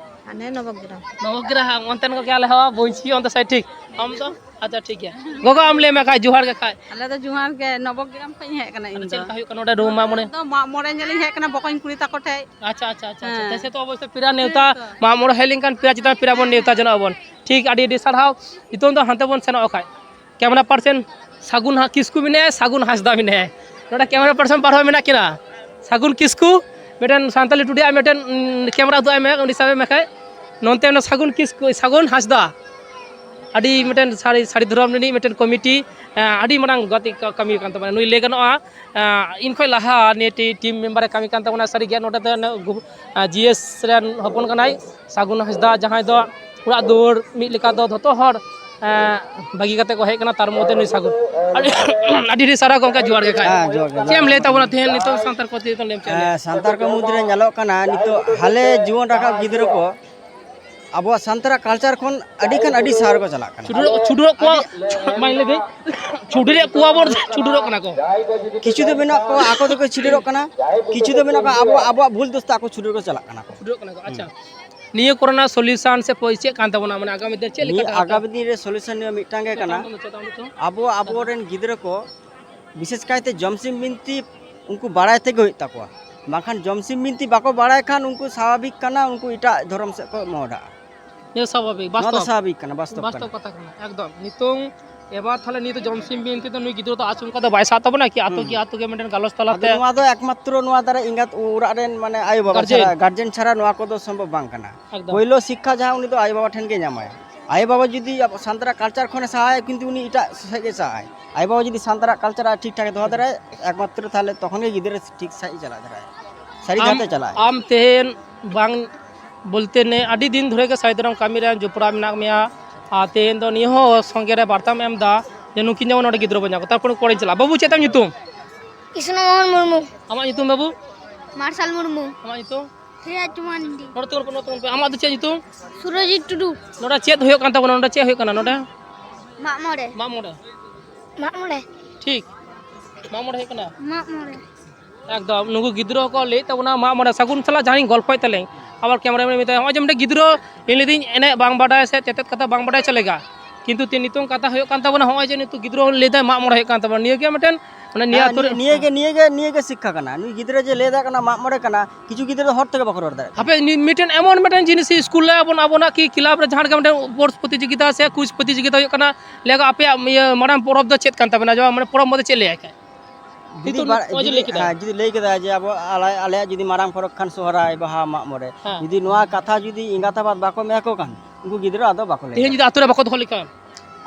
ᱦᱟᱱᱮ ᱱᱚᱵᱚᱜᱨᱟᱢ᱾ ᱱᱚᱵᱚᱜᱨᱟᱢ, ᱚᱱᱛᱮᱱ ᱠᱚᱜᱮ ᱟᱞᱮ ᱦᱚᱸ ᱵᱚᱧᱪᱤ, ᱚᱱᱛᱮ ᱥᱟᱭᱤᱰ ᱴᱷᱤᱠ᱾ ᱟᱢ ᱫᱚ? ᱟᱪᱪᱷᱟ, ᱴᱷᱤᱠ ᱜᱮᱭᱟ᱾ ᱜᱚᱜᱚ, ᱟᱢ ᱞᱟᱹᱭ ᱢᱮ ᱠᱷᱟᱡ, ᱡᱚᱦᱟᱨ ᱜᱮ ᱠᱷᱟᱡ᱾ ᱟᱞᱮ ᱫᱚ ᱡᱚᱦᱟᱨ ᱜᱮ, ᱱᱚᱵᱚᱜᱨᱟᱢ ᱠᱷᱚᱱ ᱤᱧ ᱦᱮᱡ ᱟᱠᱟᱱᱟ ᱤᱧ ᱟᱫᱚ ᱪᱮᱫ ᱫᱚ᱾ ᱞᱮᱠᱟ ᱦᱩᱭᱩᱜ ᱠᱟᱱᱟ ᱱᱚᱰᱮ ᱨᱩᱢ ᱢᱟᱜ ᱢᱚᱬᱮ? ᱤᱧ ᱫᱚ ᱢᱟᱜ ᱢᱚᱬᱮ ᱧᱮᱞ ᱤᱧ ᱦᱮᱡ ᱟᱠᱟᱱᱟ, ᱵᱚᱠᱚᱧ ᱠᱩᱲᱤ ᱛᱟᱠᱚ ᱴᱷᱮᱡ᱾ ᱟᱪᱪᱷᱟ, ᱟᱪᱪᱷᱟ, ᱟᱪᱪᱷᱟ, ᱟᱪᱪᱷᱟ᱾ ᱦᱮᱸ᱾ ᱛᱮᱥᱮ ᱛᱚ ᱚᱵᱚᱥᱥᱳᱭ ᱯᱮᱲᱟ ᱱᱮᱣᱛᱟ, ᱦᱮᱸ ᱛᱚ᱾ ᱢᱟᱜ ᱢᱚᱬᱮ ᱦᱩᱭ ᱞᱮᱱᱠᱷᱟᱱ ᱯᱮᱲᱟ ᱪᱮᱛᱟᱱ ᱯᱮᱲᱟ ᱵᱚᱱ ᱱᱮᱣᱛᱟ ᱡᱚᱱᱚᱜ ᱟᱵᱚᱱ᱾ ᱴᱷᱤᱠ, ᱟᱹᱰᱤ ᱟᱹᱰᱤ ᱥᱟᱨᱦᱟᱣ᱾ ᱱᱤᱛᱚᱝ ᱫᱚ ᱦᱟᱱᱛᱮ ᱵᱚᱱ ᱥᱮᱱᱚᱜ ᱠᱷᱟᱡ᱾ ᱠᱮᱢᱮᱨᱟ ᱯᱟᱨᱥᱚᱱ ᱥᱟᱹᱜᱩᱱ ᱦᱟ-, ᱠᱤᱥᱠᱩ ᱢᱮᱱᱟᱭᱟ, ᱥᱟᱹᱜᱩᱱ ᱦᱟᱸᱥᱫᱟ ᱢᱮᱱᱟᱭᱟ᱾ ᱱᱚᱰᱮ ᱠᱮᱢᱮᱨᱟ ᱯᱟᱨᱥᱚᱱ ᱵᱟᱨ ᱦᱚᱲ ᱢᱮᱱᱟᱜ ᱠᱤᱱᱟ᱾ ᱥᱟᱹᱜᱩᱱ ᱠᱤᱥᱠᱩ, ᱢᱤᱫᱴᱮᱱ ᱥᱟᱱᱛᱟᱞᱤ ᱴᱩᱰᱮ ᱟᱜ ᱢᱤᱫᱴᱮᱱ, ᱩᱸ, ᱠᱮᱢᱮᱨᱟ ᱩᱫᱩᱜ ᱟᱭ ᱢᱮ, ᱩᱱᱤ ᱥᱟᱵ ᱮ ᱢᱮ ᱠᱷᱟᱡ᱾ ᱱᱚᱱᱛᱮ ᱚᱱᱟ ᱥᱟᱹᱜᱩᱱ ᱠᱤᱥᱠᱩ, ᱥᱟᱹᱜᱩᱱ ᱦᱟᱸᱥᱫᱟ᱾ ᱟᱹᱰᱤ ᱢᱤᱫᱴᱮᱱ ᱥᱟᱹᱨᱤ, ᱥᱟᱹᱨᱤ ᱫᱷᱚᱨᱚᱢ ᱨᱤᱱᱤᱡ ᱢᱤᱫᱴᱮᱱ ᱠᱚᱢᱤᱴᱤ, ᱮᱸ, ᱟᱹᱰᱤ ᱢᱟᱨᱟᱝ ᱜᱟᱛᱮ ᱠᱟ-, ᱠᱟᱹᱢᱤ ᱠᱟᱱ ᱛᱟᱵᱚᱱᱟ᱾ ᱱᱩᱭ ᱞᱟᱹᱭ ᱜᱟᱱᱚᱜᱼᱟ, ᱮᱸ, ᱤᱧ ᱠᱷᱚᱱ ᱞᱟᱦᱟ ᱱᱤᱭᱟᱹ ᱴᱤ-, ᱴᱤᱢ ᱢᱮᱢᱵᱟᱨᱮ ᱠᱟᱹᱢᱤ ᱠᱟᱱ ᱛᱟᱵᱚᱱᱟ᱾ ᱥᱟᱹᱨᱤᱜᱮ ᱱᱚᱰᱮ ᱫᱚ ᱚᱱᱮ ᱜᱩ-, ᱮᱸ, ᱡᱤ ᱮᱥ ᱨᱮᱱ ᱦᱚᱯᱚᱱ ᱠᱟᱱᱟᱭ᱾ ᱥᱟᱹᱜᱩᱱ ᱦᱟᱸᱥᱫᱟ, ᱡᱟᱦᱟᱸᱭ ᱫᱚ ᱚᱲᱟᱜ ᱫᱩᱣᱟᱹᱨ ᱢᱤᱫ ᱞᱮᱠᱟ ᱫᱚ ᱡᱷᱚᱛᱚ ᱦᱚᱲ, ᱮᱸ, ᱵᱟᱹᱜᱤ ᱠᱟᱛᱮ ᱠᱚ ᱦᱮᱡ ᱠᱟᱱᱟ, ᱛᱟᱨ ᱢᱚᱫᱽᱫᱷᱮ ᱱᱩᱭ ᱥᱟᱹᱜᱩᱱ᱾ ᱟᱹᱰᱤ, ᱟᱹᱰᱤ ᱟᱹᱰᱤ ᱥᱟᱨᱦᱟᱣ ᱜᱚᱢᱠᱮ, ᱡᱚᱦᱟᱨ ᱜᱮ ᱠᱷᱟᱡ᱾ ᱦᱮᱸ, ᱡᱚᱦᱟᱨ ᱜᱮ, ᱪᱮᱫ ᱮᱢ ᱡᱚᱦᱟᱨ ᱞᱟᱹᱭ ᱜᱮ᱾ ᱛᱟᱵᱚᱱᱟ ᱛᱮᱦᱮᱧ ᱱᱤᱛᱚᱜ ᱥᱟᱱᱛᱟᱲ ᱠᱚ ᱛᱤᱱᱟᱹᱜ ᱮᱢ ᱪᱮᱫ ᱞᱟᱹᱭᱟ? ᱦᱮᱸ, ᱥᱟᱱᱛᱟᱲ ᱠᱚ ᱢᱩᱫᱽᱨᱮ ᱧᱮᱞᱚᱜ ᱠᱟᱱᱟ ᱱᱤᱛᱚᱜ ᱦᱟᱞᱮ ᱡᱩᱣᱟᱹᱱ ᱨᱟᱠᱟᱵ ᱜᱤᱫᱽᱨᱟᱹ ᱠᱚ ᱟᱵᱚᱣᱟᱜ ᱥᱟᱱᱛᱟᱲᱟᱜ culture ᱠᱷᱚᱱ ᱟᱹᱰᱤ ᱠᱷᱟᱱ ᱟᱹᱰᱤ ᱥᱟᱦᱟ ᱨᱮᱠᱚ ᱪᱟᱞᱟᱜ ᱠᱟᱱᱟ᱾ ᱪᱷᱩᱰᱟᱹᱨ, ᱪᱷᱩᱰᱟᱹᱨᱚᱜ ᱠᱚᱣᱟ, ᱟᱹᱰᱤ ᱢᱟᱧ ᱞᱟᱹᱭ ᱫᱟᱹᱧ, ᱪᱷᱩᱰᱟᱹᱨᱮᱫ ᱠᱚᱣᱟ ᱵᱚᱱ, ᱪᱷᱩᱰᱟᱹᱨᱚᱜ ᱠᱟᱱᱟ ᱠᱚ᱾ ᱠᱤᱪᱷᱩ ᱫᱚ ᱢᱮᱱᱟᱜ ᱠᱚᱣᱟ ᱟᱠᱚ ᱫᱚᱠᱚ ᱪᱷᱩᱰᱟᱹᱨᱚᱜ ᱠᱟᱱᱟ, ᱠᱤᱪᱷᱩ ᱫᱚ ᱢᱮᱱᱟᱜ ᱠᱚᱣᱟ ᱟᱵᱚ, ᱟᱵᱚᱣᱟᱜ ᱵᱷᱩᱞ ᱫᱳᱥ ᱛᱮ ᱟᱠᱚ ᱪᱷᱩᱰᱟᱹᱨ ᱠᱚ ᱪᱟᱞᱟᱜ ᱠᱟᱱᱟ ᱠᱚ᱾ ᱪᱷᱩᱰᱟᱹᱨᱚᱜ ᱠᱟᱱᱟ ᱠᱚ, ᱟᱪᱪᱷᱟ᱾ ᱦᱩᱸ᱾ ᱱᱤᱭᱟᱹ ᱠᱚᱨᱮᱱᱟᱜ solution ᱥᱮ ᱯᱚ-, ᱪᱮᱫ ᱠᱟᱱ ᱛᱟᱵᱚᱱᱟ, ᱢᱟᱱᱮ ᱟᱜᱟᱢᱤ ᱫᱤᱱ ᱪᱮᱫ ᱞᱮᱠᱟ ᱱᱤᱭᱟᱹ ᱰᱟᱦᱟᱨ ᱛᱮ? ᱟᱜᱟᱢᱤ ᱫᱤᱱ ᱨᱮ solution ᱱᱤᱭᱟᱹ ᱢᱤᱫᱴᱟᱝ ᱜᱮ ᱪᱮᱫ ᱠᱟᱱᱟ, ᱠᱟᱱ ᱛᱟᱵᱚᱱᱟ, ᱪᱮᱫ ᱠᱟᱱ ᱛᱟᱵᱚᱱᱟ? ᱟᱵᱚ, ᱟᱵᱚᱨᱮᱱ ᱜᱤᱫᱽᱨᱟᱹ ᱠᱚ ᱵᱤᱥᱮᱥ ᱠᱟᱭᱛᱮ ᱡᱚᱢᱥᱤᱢ ᱵᱤᱱᱛᱤ ᱩᱱᱠᱩ ᱵᱟᱲᱟᱭ ᱛᱮᱜᱮ ᱦᱩᱭᱩᱜ ᱛᱟᱠᱚᱣᱟ, ᱵᱟᱝᱠᱷᱟᱱ ᱡᱚᱢᱥᱤᱢ ᱵᱤᱱᱛᱤ ᱵᱟᱠᱚ ᱵᱟᱲᱟᱭ ᱠᱷᱟᱱ ᱩᱱᱠᱩ ᱥᱟᱵᱷᱟᱵᱤᱠ ᱠᱟᱱᱟ, ᱩᱱᱠᱩ ᱮᱴᱟᱜ ᱫᱷᱚᱨᱚᱢ ᱥᱮᱫ ᱠᱚ ᱢᱚᱦᱰᱟᱜᱼᱟ᱾ ᱱᱤᱭᱟᱹ ᱥᱟᱵᱷᱟᱵᱤᱠ, ᱱᱚᱣᱟ ᱫᱚ ᱵᱟᱥᱛᱚᱵ᱾ ᱥᱟᱵᱷᱟᱵᱤᱠ ᱠᱟᱱᱟ, ᱵᱟᱥᱛᱚᱵ ᱵᱟᱥᱛᱚᱵ ᱠᱟᱱᱟ᱾ ᱠᱟᱛᱷᱟ ᱠᱟᱱᱟ, ᱮᱠᱫᱚᱢ᱾ ᱱᱤᱛᱚᱝ ᱮᱵᱟᱨ ᱛᱟᱦᱞᱮ ᱱᱤᱭᱟᱹ ᱫᱚ ᱡᱚᱢᱥᱤᱢ ᱵᱤᱱᱛᱤ ᱫᱚ ᱱᱩᱭ ᱜᱤᱫᱽᱨᱟᱹ ᱫᱚ ᱟᱪᱚᱢᱠᱟ ᱫᱚ ᱵᱟᱭ ᱥᱟᱵ ᱛᱟᱵᱚᱱᱟ ᱠᱤ? ᱟᱛᱳ ᱦᱩᱸ, ᱠᱤ ᱦᱩᱸ᱾ ᱟᱛᱳ ᱜᱮ ᱢᱤᱫᱴᱮᱱ ᱜᱟᱞᱚᱪ ᱟᱫᱚ ᱛᱟᱞᱟᱛᱮ ᱱᱚᱣᱟ ᱫᱚ ᱮᱠᱢᱟᱛᱨᱚ ᱱᱚᱣᱟ ᱫᱟᱨᱮ ᱮᱸᱜᱟᱛ ᱚᱲᱟᱜ ᱨᱮᱱ, ᱢᱟᱱᱮ, ᱟᱭᱳ ᱵᱟᱵᱟ ᱜᱟᱨᱡᱮᱱ᱾ ᱪᱷᱟᱲᱟ, ᱜᱟᱨᱡᱮᱱ ᱪᱷᱟᱲᱟ ᱱᱚᱣᱟ ᱠᱚᱫᱚ ᱥᱚᱢᱵᱷᱚᱵ ᱵᱟᱝ ᱠᱟᱱᱟ᱾ ᱮᱠᱫᱚᱢ᱾ ᱯᱳᱭᱞᱳ ᱥᱤᱠᱠᱷᱟ ᱡᱟᱦᱟᱸ ᱩᱱᱤ ᱫᱚ ᱟᱭᱳ ᱵᱟᱵᱟ ᱴᱷᱮᱱ ᱜᱮ ᱧᱟᱢᱟᱭ᱾ ᱟᱭᱳ ᱵᱟᱵᱟ ᱡᱩᱫᱤ ᱟᱵᱚ ᱥᱟᱱᱛᱟᱲᱟᱜ culture ᱠᱷᱚᱱᱮ ᱥᱟᱦᱟᱭᱟ, ᱠᱤᱱᱛᱩ ᱩᱱᱤ ᱮᱴᱟᱜ ᱥᱮᱫ ᱜᱮ ᱥᱟᱦᱟᱭ᱾ ᱟᱭᱳ ᱵᱟᱵᱟ ᱡᱩᱫᱤ ᱥᱟᱱᱛᱟᱲᱟᱜ culture ᱟᱨ ᱴᱷᱤᱠ ᱴᱷᱟᱠ ᱮ ᱫᱚᱦᱚ ᱫᱟᱲᱮᱭᱟᱜᱼᱟ, ᱮᱠᱢᱟᱛᱨᱚ ᱛᱟᱦᱞᱮ ᱛᱚᱠᱷᱚᱱ ᱜᱮ ᱜᱤᱫᱽᱨᱟᱹ ᱴᱷᱤᱠ ᱥᱟᱺᱦᱤᱡ ᱮ ᱪᱟᱞᱟᱜ ᱫᱟᱲᱮᱭᱟᱜᱼᱟ, ᱥᱟᱹᱨᱤ ᱟᱢ, ᱰᱟᱦᱟᱨ ᱛᱮ ᱪᱟᱞᱟᱜᱼᱟᱭ᱾ ᱟᱢ ᱛᱮᱦᱮᱧ ᱵᱟᱝ ᱵᱚᱞᱛᱮ ᱱᱮ ᱟᱹᱰᱤ ᱫᱤᱱ ᱫᱷᱚᱨᱮ ᱜᱮ ᱥᱟᱹᱨᱤ ᱫᱷᱚᱨᱚᱢ ᱠᱟᱹᱢᱤ ᱨᱮ ᱡᱚᱯᱲᱟᱣ ᱢᱮᱱᱟᱜ ᱢᱮᱭᱟ, ᱟᱨ ᱛᱮᱦᱮᱧ ᱫᱚ ᱱᱤᱭᱟᱹ ᱦᱚᱸ ᱥᱚᱸᱜᱮ ᱨᱮ ᱵᱟᱨᱛᱟᱢ ᱮᱢ ᱮᱫᱟ ᱡᱮ ᱱᱩᱠᱤᱱ ᱡᱮᱢᱚᱱ ᱱᱚᱰᱮ ᱜᱤᱫᱽᱨᱟᱹ ᱵᱚᱱ ᱧᱟᱢ ᱠᱚ᱾ ᱛᱟᱨᱯᱚᱨᱮ ᱯᱚᱨᱮᱧ ᱪᱟᱞᱟᱜᱼᱟ᱾ ᱵᱟᱹᱵᱩ, ᱪᱮᱫ ᱛᱟᱢ ᱧᱩᱛᱩᱢ? ᱠᱨᱤᱥᱱᱚ ᱢᱳᱦᱚᱱ ᱢᱩᱨᱢᱩ᱾ ᱟᱢᱟᱜ ᱧᱩᱛᱩᱢ ᱵᱟᱹᱵᱩ? ᱢᱟᱨᱥᱟᱞ ᱢᱩᱨᱢᱩ᱾ ᱟᱢᱟᱜ ᱧᱩᱛᱩᱢ? ᱴᱷᱤᱠ ᱟᱪᱷᱮ ᱢᱟᱱᱰᱤ᱾ ᱱᱚᱰᱮ ᱛᱤᱸᱜᱩᱱ ᱯᱮ, ᱱᱚᱰᱮ ᱛᱤᱸᱜᱩᱱ ᱯᱮ᱾ ᱟᱢᱟᱜ ᱫᱚ ᱪᱮᱫ ᱧᱩᱛᱩᱢ? ᱥᱩᱨᱚᱡᱤᱛ ᱴᱩᱰᱩ᱾ ᱱᱚᱰᱮ ᱪᱮᱫ ᱦᱩᱭᱩᱜ ᱠᱟᱱ ᱛᱟᱵᱚᱱᱟ? ᱱᱚᱰᱮ ᱪᱮᱫ ᱦᱩᱭᱩᱜ ᱠᱟᱱᱟ ᱱᱚᱰᱮ? ᱢᱟᱜ ᱢᱚᱬᱮ᱾ ᱢᱟᱜ ᱢᱚᱬᱮ᱾ ᱢᱟᱜ ᱢᱚᱬᱮ᱾ ᱴᱷᱤᱠ᱾ ᱢᱟᱜ ᱢᱚᱬᱮ ᱦᱩᱭᱩᱜ ᱠᱟᱱᱟ᱾ ᱢᱟᱜ ᱢᱚᱬᱮ᱾ ᱮᱠᱫᱚᱢ, ᱱᱩᱠᱩ ᱜᱤᱫᱽᱨᱟᱹ ᱦᱚᱸᱠᱚ ᱞᱟᱹᱭᱮᱫ ᱛᱟᱵᱚᱱᱟ ᱢᱟᱜ ᱢᱚᱬᱮ᱾ ᱥᱟᱹᱜᱩᱱ ᱥᱟᱞᱟᱜ ᱡᱟᱦᱟᱸᱭᱤᱧ ᱜᱚᱞᱯᱷᱚᱭᱮᱫ ᱛᱟᱞᱮ, ᱟᱵᱟᱨ ᱠᱮᱢᱮᱨᱟ ᱢᱮᱱ ᱢᱮᱛᱟᱭᱟ, ᱱᱚᱜᱼᱚᱭ ᱡᱮ ᱢᱤᱫᱴᱮᱱ ᱜᱤᱫᱽᱨᱟᱹ, ᱤᱧ ᱞᱟᱹᱭᱫᱟᱹᱧ ᱮᱱᱮᱡ ᱵᱟᱝ ᱵᱟᱰᱟᱭ ᱥᱮ ᱪᱮᱛᱮᱫ ᱠᱟᱛᱷᱟ ᱵᱟᱝ ᱵᱟᱰᱟᱭ ᱪᱮᱫ ᱞᱮᱠᱟ, ᱠᱤᱱᱛᱩ ᱛᱮ ᱱᱤᱛᱚᱝ ᱠᱟᱛᱷᱟ ᱦᱩᱭᱩᱜ ᱠᱟᱱ ᱛᱟᱵᱚᱱᱟ, ᱱᱚᱜᱼᱚᱭ ᱡᱮ ᱱᱤᱛᱚᱜ ᱜᱤᱫᱽᱨᱟᱹ ᱦᱚᱸ ᱞᱟᱹᱭᱫᱟᱭ ᱢᱟᱜ ᱢᱚᱬᱮ ᱦᱩᱭᱩᱜ ᱠᱟᱱ ᱛᱟᱵᱚᱱᱟ, ᱱᱤᱭᱟᱹ ᱜᱮ ᱢᱤᱫᱴᱮᱱ, ᱢᱟᱱᱮ ᱱᱤᱭᱟᱹ ᱦᱮᱸ, ᱟᱛᱳ ᱨᱮ ᱱᱤᱭᱟᱹ, ᱱᱤᱭᱟᱹ ᱜᱮ, ᱱᱤᱭᱟᱹ ᱜᱮ ᱥᱤᱠᱠᱷᱟ ᱠᱟᱱᱟ᱾ ᱱᱩᱭ ᱜᱤᱫᱽᱨᱟᱹ ᱡᱮ ᱞᱟᱹᱭ ᱫᱟᱲᱮᱭᱟᱜ ᱠᱟᱱᱟ ᱢᱟᱜ ᱢᱚᱬᱮ ᱠᱟᱱᱟ, ᱠᱤᱪᱷᱩ ᱜᱤᱫᱽᱨᱟᱹ ᱫᱚ ᱦᱚᱲ ᱛᱮᱜᱮ ᱵᱟᱠᱚ ᱨᱚᱲ ᱫᱟᱲᱮᱭᱟᱜ ᱠᱟᱱᱟ᱾ ᱦᱟᱯᱮ, ᱱᱤ-, ᱢᱤᱫᱴᱮᱱ ᱮᱢᱚᱱ ᱢᱤᱫᱴᱮᱱ ᱡᱤᱱᱤᱥ ᱥᱠᱩᱞ ᱨᱮ ᱟᱵᱚᱱ, ᱟᱵᱚᱱᱟᱜ ᱠᱤ ᱠᱞᱟᱵᱽ ᱨᱮ ᱡᱟᱦᱟᱸ ᱞᱮᱠᱟ ᱢᱤᱫᱴᱮᱱ ᱥᱯᱳᱨᱴᱥ ᱯᱨᱚᱛᱤᱡᱳᱜᱤᱛᱟ ᱥᱮ ᱠᱩᱭᱤᱡᱽ ᱯᱨᱚᱛᱤᱡᱳᱜᱤᱛᱟ ᱦᱩᱭᱩᱜ ᱠᱟᱱᱟ, ᱞᱟᱹᱭᱟ ᱟᱯᱮᱭᱟᱜ ᱤᱭᱟᱹ ᱢᱟᱨᱟᱝ ᱯᱚᱨᱚᱵᱽ ᱫᱚ ᱪᱮᱫ ᱠᱟᱱ ᱛᱟᱵᱮᱱᱟ? ᱡᱮᱢᱚᱱ ᱢᱟᱱᱮ ᱯᱚᱨᱚᱵᱽ ᱢᱚᱫᱽᱫᱷᱮ ᱪᱮᱫ ᱞᱟᱹᱭᱟᱭ ᱠᱷᱟᱡ? ᱡᱩᱫᱤ ᱱᱤᱛᱚᱜ ᱵᱟ-, ᱱᱚᱜᱼᱚᱭ ᱡᱮ ᱡᱩᱫᱤ, ᱞᱟᱹᱭ ᱠᱮᱫᱟᱭ᱾ ᱦᱮᱸ, ᱡᱩᱫᱤ ᱞᱟᱹᱭ ᱠᱮᱫᱟᱭ ᱡᱮ ᱟᱵᱚ ᱟᱞᱮ, ᱟᱞᱮᱭᱟᱜ ᱡᱩᱫᱤ ᱢᱟᱨᱟᱝ ᱯᱚᱨᱚᱵᱽ ᱠᱷᱟᱱ ᱥᱚᱦᱨᱟᱭ, ᱵᱟᱦᱟ, ᱢᱟᱜ ᱢᱚᱬᱮ, ᱦᱮᱸ᱾ ᱡᱩᱫᱤ ᱱᱚᱣᱟ ᱠᱟᱛᱷᱟ ᱡᱩᱫᱤ ᱮᱸᱜᱟᱛ ᱟᱯᱟᱛ ᱵᱟᱠᱚ ᱢᱮᱛᱟ ᱠᱚ ᱠᱷᱟᱱ, ᱩᱱᱠᱩ ᱜᱤᱫᱽᱨᱟᱹ ᱟᱫᱚ ᱵᱟᱠᱚ ᱞᱟᱹᱭᱟ᱾ ᱛᱮᱦᱮᱧ ᱡᱩᱫᱤ ᱟᱛᱳ ᱨᱮ ᱵᱟᱠᱚ ᱫᱚᱦᱚ ᱞᱮᱠᱷᱟᱱ?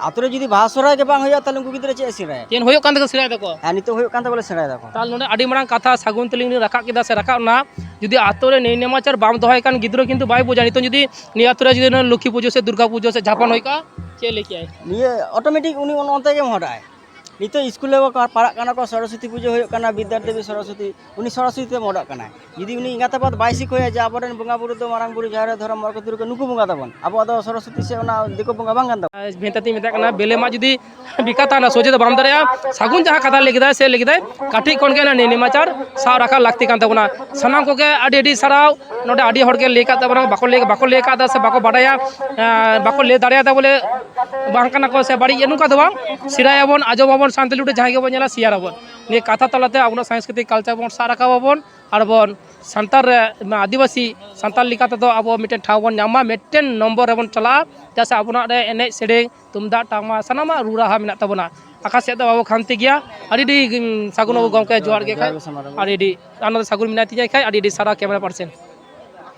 ᱟᱛᱳ ᱨᱮ ᱡᱩᱫᱤ ᱵᱟᱦᱟ ᱥᱚᱦᱨᱟᱭ ᱜᱮ ᱵᱟᱝ ᱦᱩᱭᱩᱜᱼᱟ, ᱛᱟᱦᱞᱮ ᱩᱱᱠᱩ ᱜᱤᱫᱽᱨᱟᱹ ᱪᱮᱫ ᱮ ᱥᱮᱬᱟᱭᱟ? ᱪᱮᱫ ᱦᱩᱭᱩᱜ ᱠᱟᱱ ᱛᱟᱠᱚ, ᱥᱮᱬᱟᱭ ᱫᱟᱠᱚ? ᱦᱮᱸ, ᱱᱤᱛᱚᱜ ᱦᱩᱭᱩᱜ ᱠᱟᱱ ᱛᱟᱵᱚᱱᱟ, ᱥᱮᱬᱟᱭ ᱫᱟᱠᱚ᱾ ᱛᱟᱦᱞᱮ ᱱᱚᱰᱮ ᱟᱹᱰᱤ ᱢᱟᱨᱟᱝ ᱠᱟᱛᱷᱟ ᱥᱟᱹᱜᱩᱱ ᱛᱮᱞᱤᱧ ᱨᱟᱠᱟᱵ ᱠᱮᱫᱟ ᱥᱮ ᱨᱟᱠᱟᱵ ᱮᱱᱟ, ᱡᱩᱫᱤ ᱟᱛᱳ ᱨᱮ ᱱᱮᱭ ᱱᱮᱢᱟᱪᱟᱨ ᱵᱟᱢ ᱫᱚᱦᱚᱭ ᱠᱷᱟᱱ ᱜᱤᱫᱽᱨᱟᱹ ᱠᱤᱱᱛᱩ ᱵᱟᱭ ᱵᱩᱡᱟ᱾ ᱱᱤᱛᱚᱜ ᱡᱩᱫᱤ ᱱᱤᱭᱟᱹ ᱟᱛᱳ ᱨᱮ ᱡᱩᱫᱤ ᱞᱚᱠᱠᱷᱤ ᱯᱩᱡᱟᱹ ᱥᱮ ᱫᱩᱨᱜᱟ ᱯᱩᱡᱟᱹ ᱥᱮ ᱡᱷᱟᱯᱚᱱ ᱦᱩᱭ ᱠᱚᱜᱼᱟ, ᱪᱮᱫ ᱞᱟᱹᱭ ᱠᱮᱭᱟᱭ? ᱱᱤᱭᱟᱹ ᱚᱴᱳᱢᱮᱴᱤᱠ ᱩᱱᱤ ᱚᱱ-, ᱚᱱᱛᱮ ᱜᱮ ᱢᱚᱦᱰᱟᱜᱼᱟᱭ᱾ ᱱᱤᱛᱚᱜ ᱥᱠᱩᱞ ᱨᱮ ᱵᱟᱠᱚ ᱯᱟᱲᱦᱟᱜ ᱠᱟᱱᱟ ᱠᱚ, ᱥᱚᱨᱚᱥᱚᱛᱤ ᱯᱩᱡᱟᱹ ᱦᱩᱭᱩᱜ ᱠᱟᱱᱟ, ᱵᱤᱫᱽᱫᱟᱨ ᱫᱮᱵᱤ ᱥᱚᱨᱚᱥᱚᱛᱤ, ᱩᱱᱤ ᱥᱚᱨᱚᱥᱚᱛᱤ ᱛᱮ ᱢᱚᱦᱰᱟᱜ ᱠᱟᱱᱟᱭ᱾ ᱡᱩᱫᱤ ᱩᱱᱤ ᱮᱸᱜᱟᱛ ᱟᱯᱟᱛ ᱵᱟᱭ ᱥᱤᱠᱷᱟᱹᱣᱮᱭᱟ ᱡᱮ ᱟᱵᱚᱨᱮᱱ ᱵᱚᱸᱜᱟ ᱵᱩᱨᱩ ᱫᱚ ᱢᱟᱨᱟᱝ ᱵᱩᱨᱩ, ᱡᱟᱦᱮᱨ ᱟᱭᱳ, ᱫᱷᱚᱨᱚᱢ, ᱢᱚᱬᱮ ᱠᱚ ᱛᱩᱨᱩᱭ ᱠᱚ, ᱱᱩᱠᱩ ᱵᱚᱸᱜᱟ ᱛᱟᱵᱚᱱ, ᱟᱵᱚᱣᱟᱜ ᱫᱚ ᱥᱚᱨᱚᱥᱚᱛᱤ ᱥᱮ ᱚᱱᱟ ᱫᱤᱠᱩ ᱵᱚᱸᱜᱟ ᱵᱟᱝ ᱠᱟᱱ ᱛᱟᱵᱚᱱᱟ᱾ ᱢᱮᱱᱛᱮ ᱛᱤᱧ ᱢᱮᱛᱟᱜ ᱠᱟᱱᱟ, ᱵᱮᱞᱮ ᱢᱟ ᱡᱩᱫᱤ ᱵᱤᱠᱟᱛᱟ ᱚᱱᱟ ᱥᱚᱡᱷᱮ ᱫᱚ ᱵᱟᱢ ᱫᱟᱲᱮᱭᱟᱜᱼᱟ᱾ ᱥᱟᱹᱜᱩᱱ ᱡᱟᱦᱟᱸ ᱠᱟᱛᱷᱟ ᱞᱟᱹᱭ ᱠᱮᱫᱟᱭ, ᱥᱮ ᱞᱟᱹᱭ ᱠᱮᱫᱟᱭ, ᱠᱟᱹᱴᱤᱡ ᱠᱷᱚᱱ ᱜᱮ ᱚᱱᱟ ᱱᱮᱭ ᱱᱮᱢᱟᱪᱟᱨ ᱥᱟᱵ ᱨᱟᱠᱟᱵ ᱞᱟᱹᱠᱛᱤ ᱠᱟᱱ ᱛᱟᱵᱚᱱᱟ᱾ ᱥᱟᱱᱟᱢ ᱠᱚᱜᱮ ᱟᱹᱰᱤ ᱟᱹᱰᱤ ᱥᱟᱨᱦᱟᱣ᱾ ᱱᱚᱰᱮ ᱟᱹᱰᱤ ᱦᱚᱲ ᱜᱮ ᱞᱟᱹᱭ ᱠᱟᱫ ᱛᱟᱵᱚᱱᱟ, ᱵᱟᱠᱚ ᱞᱟᱹᱭ, ᱵᱟᱠᱚ ᱞᱟᱹᱭ ᱠᱟᱫᱟ ᱥᱮ ᱵᱟᱠᱚ ᱵᱟᱰᱟᱭᱟ, ᱮᱸ, ᱵᱟᱠᱚ ᱞᱟᱹᱭ ᱫᱟᱲᱮᱭᱟᱫᱟ ᱵᱚᱞᱮ ᱵᱟᱝ ᱠᱟᱱᱟ ᱠᱚ ᱥᱮ ᱵᱟᱹᱲᱤᱡ, ᱱᱚᱝᱠᱟ ᱫᱚ ᱵᱟᱝ᱾ ᱥᱮᱬᱟᱭᱟᱵᱚᱱ, ᱟᱸᱡᱚᱢᱟᱵᱚᱱ, ᱥᱟᱱᱛᱟᱲᱤ ᱡᱟᱦᱟᱸᱭ ᱜᱮᱵᱚᱱ ᱧᱮᱞᱟ, ᱥᱮᱭᱟᱨ ᱟᱵᱚᱱ᱾ ᱱᱤᱭᱟᱹ ᱠᱟᱛᱷᱟ ᱛᱟᱞᱟᱛᱮ ᱟᱵᱚᱱᱟᱜ ᱥᱟᱝᱥᱠᱨᱤᱛᱤᱠ ᱠᱟᱞᱪᱟᱨ ᱵᱚᱱ ᱥᱟᱵ ᱨᱟᱠᱟᱵ ᱟᱵᱚᱱ, ᱟᱨ ᱵᱚᱱ ᱥᱟᱱᱛᱟᱲ ᱨᱮ, ᱟᱹᱫᱤᱵᱟᱹᱥᱤ ᱥᱟᱱᱛᱟᱲ ᱞᱮᱠᱟ ᱛᱮᱫᱚ ᱟᱵᱚ ᱢᱤᱫᱴᱮᱱ ᱴᱷᱟᱶ ᱵᱚᱱ ᱧᱟᱢ ᱢᱟ, ᱢᱤᱫᱴᱮᱱ ᱱᱚᱢᱵᱚᱨ ᱨᱮᱵᱚᱱ ᱪᱟᱞᱟᱜᱼᱟ᱾ ᱪᱮᱫᱟᱜ ᱥᱮ ᱟᱵᱚᱱᱟᱜ ᱨᱮ ᱮᱱᱮᱡ ᱥᱮᱨᱮᱧ, ᱛᱩᱢᱫᱟᱜ ᱴᱟᱢᱟᱠ, ᱥᱟᱱᱟᱢᱟᱜ ᱨᱩ ᱨᱟᱦᱟ ᱢᱮᱱᱟᱜ ᱛᱟᱵᱚᱱᱟ᱾ ᱟᱠᱟ ᱥᱮᱫ ᱫᱚ ᱵᱟᱵᱚ ᱠᱷᱟᱢᱛᱤ ᱜᱮᱭᱟ᱾ ᱟᱹᱰᱤ ᱟᱹᱰᱤ, ᱩᱸ, ᱥᱟᱹᱜᱩᱱ ᱵᱟᱹᱵᱩ ᱜᱚᱢᱠᱮ, ᱡᱚᱦᱟᱨ ᱜᱮ ᱠᱷᱟᱡ᱾ ᱡᱚᱦᱟᱨ ᱜᱮ ᱥᱟᱢᱟᱝ ᱨᱮ᱾ ᱟᱹᱰᱤ ᱟᱹᱰᱤ ᱟᱱᱚᱱᱫᱚ ᱥᱟᱹᱜᱩᱱ ᱢᱮᱱᱟᱭ ᱛᱤᱧᱟᱹ ᱠᱷᱟᱡ, ᱟᱹᱰᱤ ᱟᱹᱰᱤ ᱥᱟᱨᱦᱟᱣ ᱠᱮᱢᱮᱨᱟ ᱯᱟᱨᱥᱮᱱ᱾